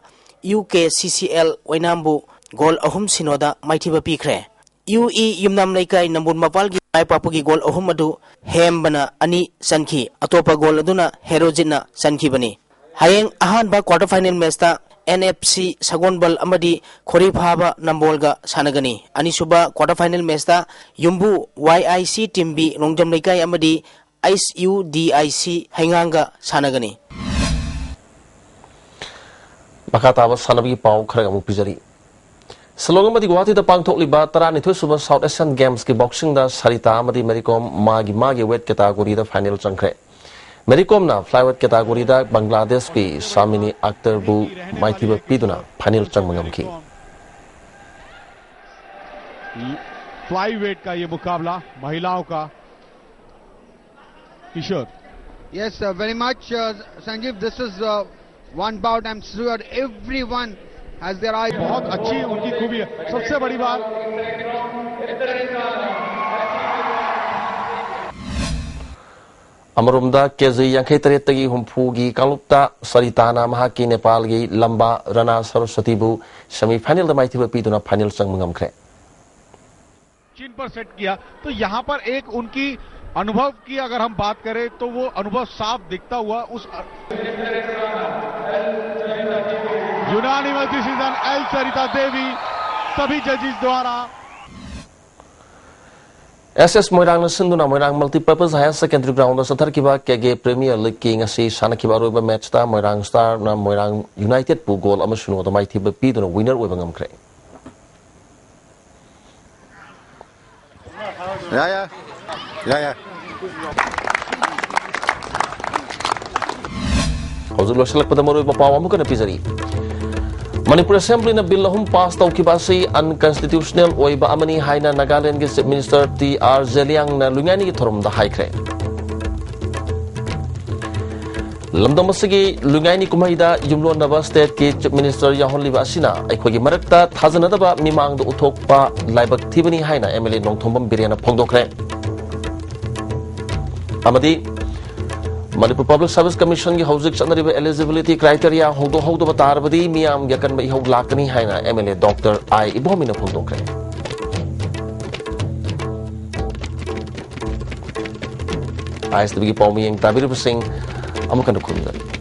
U K C C L ꯑꯣꯏꯅꯥꯝꯕꯨ goal ꯑꯍꯨꯝ ꯁꯤꯅꯣꯗ ꯃꯥꯏꯊꯤꯕ ꯄꯤꯈ꯭ꯔꯦ꯫ U E ꯌꯨꯝꯅꯥꯝ ꯂꯩꯀꯥꯏ ꯅꯝꯕꯨꯜ ꯃꯄꯥꯜꯒꯤ ꯃꯥꯏ ꯄꯥꯛꯄꯒꯤ goal ꯑꯍꯨꯝ ꯑꯗꯨ ꯍꯦꯝꯕꯅ ꯑꯅꯤ ꯆꯟꯈꯤ꯫ ꯑꯇꯣꯞꯄ goal ꯑꯗꯨꯅ ꯍꯦꯔꯣꯖꯤꯠꯅ ꯆꯟꯈꯤꯕꯅꯤ꯫ ꯍꯌꯦꯡ ꯑꯍꯥꯟꯕ quarter final match ꯇ N F C ꯁꯒꯣꯜꯕꯜ ꯑꯃꯗꯤ ꯈꯣꯔꯤꯐꯥꯕ ꯅꯝꯕꯣꯜꯒ ꯁꯥꯟꯅꯒꯅꯤ꯫ ꯑꯅꯤꯁꯨꯕ quarter final match ꯇ ꯌꯨꯝꯕꯨ Y I C Team B ꯔꯣꯡꯖꯝ ꯂꯩꯀꯥꯏ ꯑꯃꯗꯤ H U D I C ꯍꯩꯉꯥꯡꯒ ꯁꯥꯟꯅꯒꯅꯤ꯫ ꯃꯈꯥ ꯇꯥꯕ ꯁꯥꯟꯅꯕꯒꯤ ꯄꯥꯎ ꯈꯔ ꯑꯃꯨꯛ ꯄꯤꯖꯔꯤ꯫ ꯁꯤꯂꯣꯡ ꯑꯃꯗꯤ ꯒꯨꯋꯥꯍꯥꯇꯤꯗ ꯄꯥꯡꯊꯣꯛꯂꯤꯕ ꯇꯔꯥꯅꯤꯊꯣꯏ ꯁꯨꯕ South Asian Games ꯀꯤ boxing ꯗ ꯁꯔꯤꯇꯥ ꯑꯃꯗꯤ ꯃꯦꯔꯤ ꯀꯣꯝ ꯃꯥꯒꯤ ꯃꯥꯒꯤ weight category ꯗ final ꯆꯪꯈ꯭ꯔꯦ꯫ ꯃꯦꯔꯤ ꯀꯣꯝꯅ flyweight category ꯗ ꯕꯪꯒ꯭ꯂꯥꯗꯦꯁꯀꯤ ꯁꯥꯃꯤꯅꯤ ꯑꯛꯇꯔꯕꯨ ꯃꯥꯏꯊꯤꯕ ꯄꯤꯗꯨꯅ final ꯆꯪꯕ ꯉꯝꯈꯤ꯫ Flyweight का ये मुकाबला महिलाओं का। किशोर। Yes, uh, very much, uh, Sanjeev. This is uh, one bout. I'm sure everyone has their eye. बहुत अच्छी उनकी खूबी है। सबसे बड़ी बात, ꯑꯃꯔꯣꯝꯗ, ꯀꯦꯖꯤ ꯌꯥꯡꯈꯩ ꯇꯔꯦꯠꯇꯒꯤ ꯍꯨꯝꯐꯨꯒꯤ ꯀꯥꯡꯂꯨꯞꯇ ꯁꯔꯤꯇꯥꯅ ꯃꯍꯥꯛꯀꯤ ꯅꯦꯄꯥꯜꯒꯤ ꯂꯝꯕꯥ ꯔꯅꯥ ꯁꯔꯁꯋꯇꯤꯕꯨ semi final ꯗ ꯃꯥꯏꯊꯤꯕ ꯄꯤꯗꯨꯅ final ꯆꯪꯕ ꯉꯝꯈ꯭ꯔꯦ꯫ चिन पर सेट किया, तो यहाँ पर एक उनकी अनुभव की अगर हम बात करें तो वो अनुभव साफ दिखता हुआ उस unanimous decision L Sarita Devi, सभी जजेस द्वारा। ꯑꯦꯁ ꯑꯦꯁ ꯃꯣꯏꯔꯥꯡꯅ ꯁꯤꯟꯗꯨꯅ ꯃꯣꯏꯔꯥꯡ ꯃꯜꯇꯤꯄꯔꯄꯁ ꯍꯥꯌꯔ ꯁꯦꯀꯦꯟꯗꯔꯤ ꯒ꯭ꯔꯥꯎꯟꯗ ꯆꯠꯊꯔꯛꯈꯤꯕ ꯀꯦ ꯀꯦ ꯄ꯭ꯔꯤꯃꯤꯌꯔ ꯂꯤꯒꯀꯤ ꯉꯁꯤ ꯁꯥꯟꯅꯈꯤꯕ ꯑꯔꯣꯏꯕ ꯃꯦꯠꯆꯇ ꯃꯣꯏꯔꯥꯡ ꯁ꯭ꯇꯥꯔꯅ ꯃꯣꯏꯔꯥꯡ ꯌꯨꯅꯥꯏꯇꯦꯗꯄꯨ ꯒꯣꯜ ꯑꯃ ꯁꯤꯅꯣꯗ ꯃꯥꯏꯊꯤꯕ ꯄꯤꯗꯨꯅ ꯋꯤꯅꯔ ꯑꯣꯏꯕ ꯉꯝꯈ꯭ꯔꯦ꯫ ꯌꯥ, ꯌꯥ꯫ ꯌꯥ, ꯌꯥ꯫ ꯍꯧꯖꯤꯛ ꯂꯣꯏꯁꯤꯜꯂꯛꯄꯗ ꯃꯔꯨꯑꯣꯏꯕ ꯄꯥꯎ ꯑꯃꯨꯛ ꯍꯟꯅ ꯄꯤꯖꯔꯤ꯫ ꯃꯅꯤꯄꯨꯔ ꯑꯦꯁꯦꯝꯕ꯭ꯂꯤꯅ ꯕꯤꯜ ꯑꯍꯨꯝ ꯄꯥꯁ ꯇꯧꯈꯤꯕ ꯑꯁꯤ ꯑꯟꯀꯟꯁꯇꯤꯇ꯭ꯌꯨꯁꯅꯦꯜ ꯑꯣꯏꯕ ꯑꯃꯅꯤ ꯍꯥꯏꯅ ꯅꯥꯒꯥꯂꯦꯟꯗꯒꯤ ꯆꯤꯐ ꯃꯤꯅꯤꯁꯇꯔ ꯇꯤ ꯑꯥꯔ ꯖꯦꯂꯤꯌꯥꯡꯅ ꯂꯨꯏꯉꯥꯏꯅꯤꯒꯤ ꯊꯧꯔꯝꯗ ꯍꯥꯏꯈ꯭ꯔꯦ꯫ ꯂꯝꯗꯝ ꯑꯁꯤꯒꯤ ꯂꯨꯏꯉꯥꯏꯅꯤ ꯀꯨꯝꯍꯩꯗ ꯌꯨꯝꯂꯣꯟꯅꯕ ꯁ꯭ꯇꯦꯠꯀꯤ ꯆꯤꯐ ꯃꯤꯅꯤꯁꯇꯔ ꯌꯥꯎꯍꯜꯂꯤꯕ ꯑꯁꯤꯅ ꯑꯩꯈꯣꯏꯒꯤ ꯃꯔꯛꯇ ꯊꯥꯖꯅꯗꯕ ꯃꯤꯃꯥꯡꯗ ꯎꯠꯊꯣꯛꯄ ꯂꯥꯏꯕꯛ ꯊꯤꯕꯅꯤ ꯍꯥꯏꯅ ꯑꯦꯝ ꯑꯦꯜ ꯑꯦ ꯅꯣꯡꯊꯣꯝꯕꯝ ꯕꯤꯔꯦꯟꯅ ꯐꯣꯡꯗꯣꯛꯈ꯭ꯔꯦ꯫ ꯑꯃꯗꯤ ꯃꯅꯤꯄꯨꯔ ꯄꯕ꯭ꯂꯤꯛ ꯁꯔꯚꯤꯁ ꯀꯃꯤꯁꯟꯒꯤ ꯍꯧꯖꯤꯛ ꯆꯠꯅꯔꯤꯕ eligibility criteria ꯍꯧꯗꯣꯛꯍꯧꯗꯕ ꯇꯥꯔꯕꯗꯤ ꯃꯤꯌꯥꯝꯒꯤ ꯑꯀꯟꯕ ꯏꯍꯧ ꯂꯥꯛꯀꯅꯤ ꯍꯥꯏꯅ M L A doctor I ꯏꯕꯣꯝꯃꯤꯅ ꯐꯣꯡꯗꯣꯛꯈ꯭ꯔꯦ꯫ ꯑꯥꯏ ꯑꯦꯁ ꯇꯤ ꯚꯤꯒꯤ ꯄꯥꯎ ꯃꯤꯌꯦꯡ ꯇꯥꯕꯤꯔꯤꯕꯁꯤꯡ ꯑꯃꯨꯛ ꯍꯟꯅ ꯈꯨꯔꯨꯝꯖꯔꯤ꯫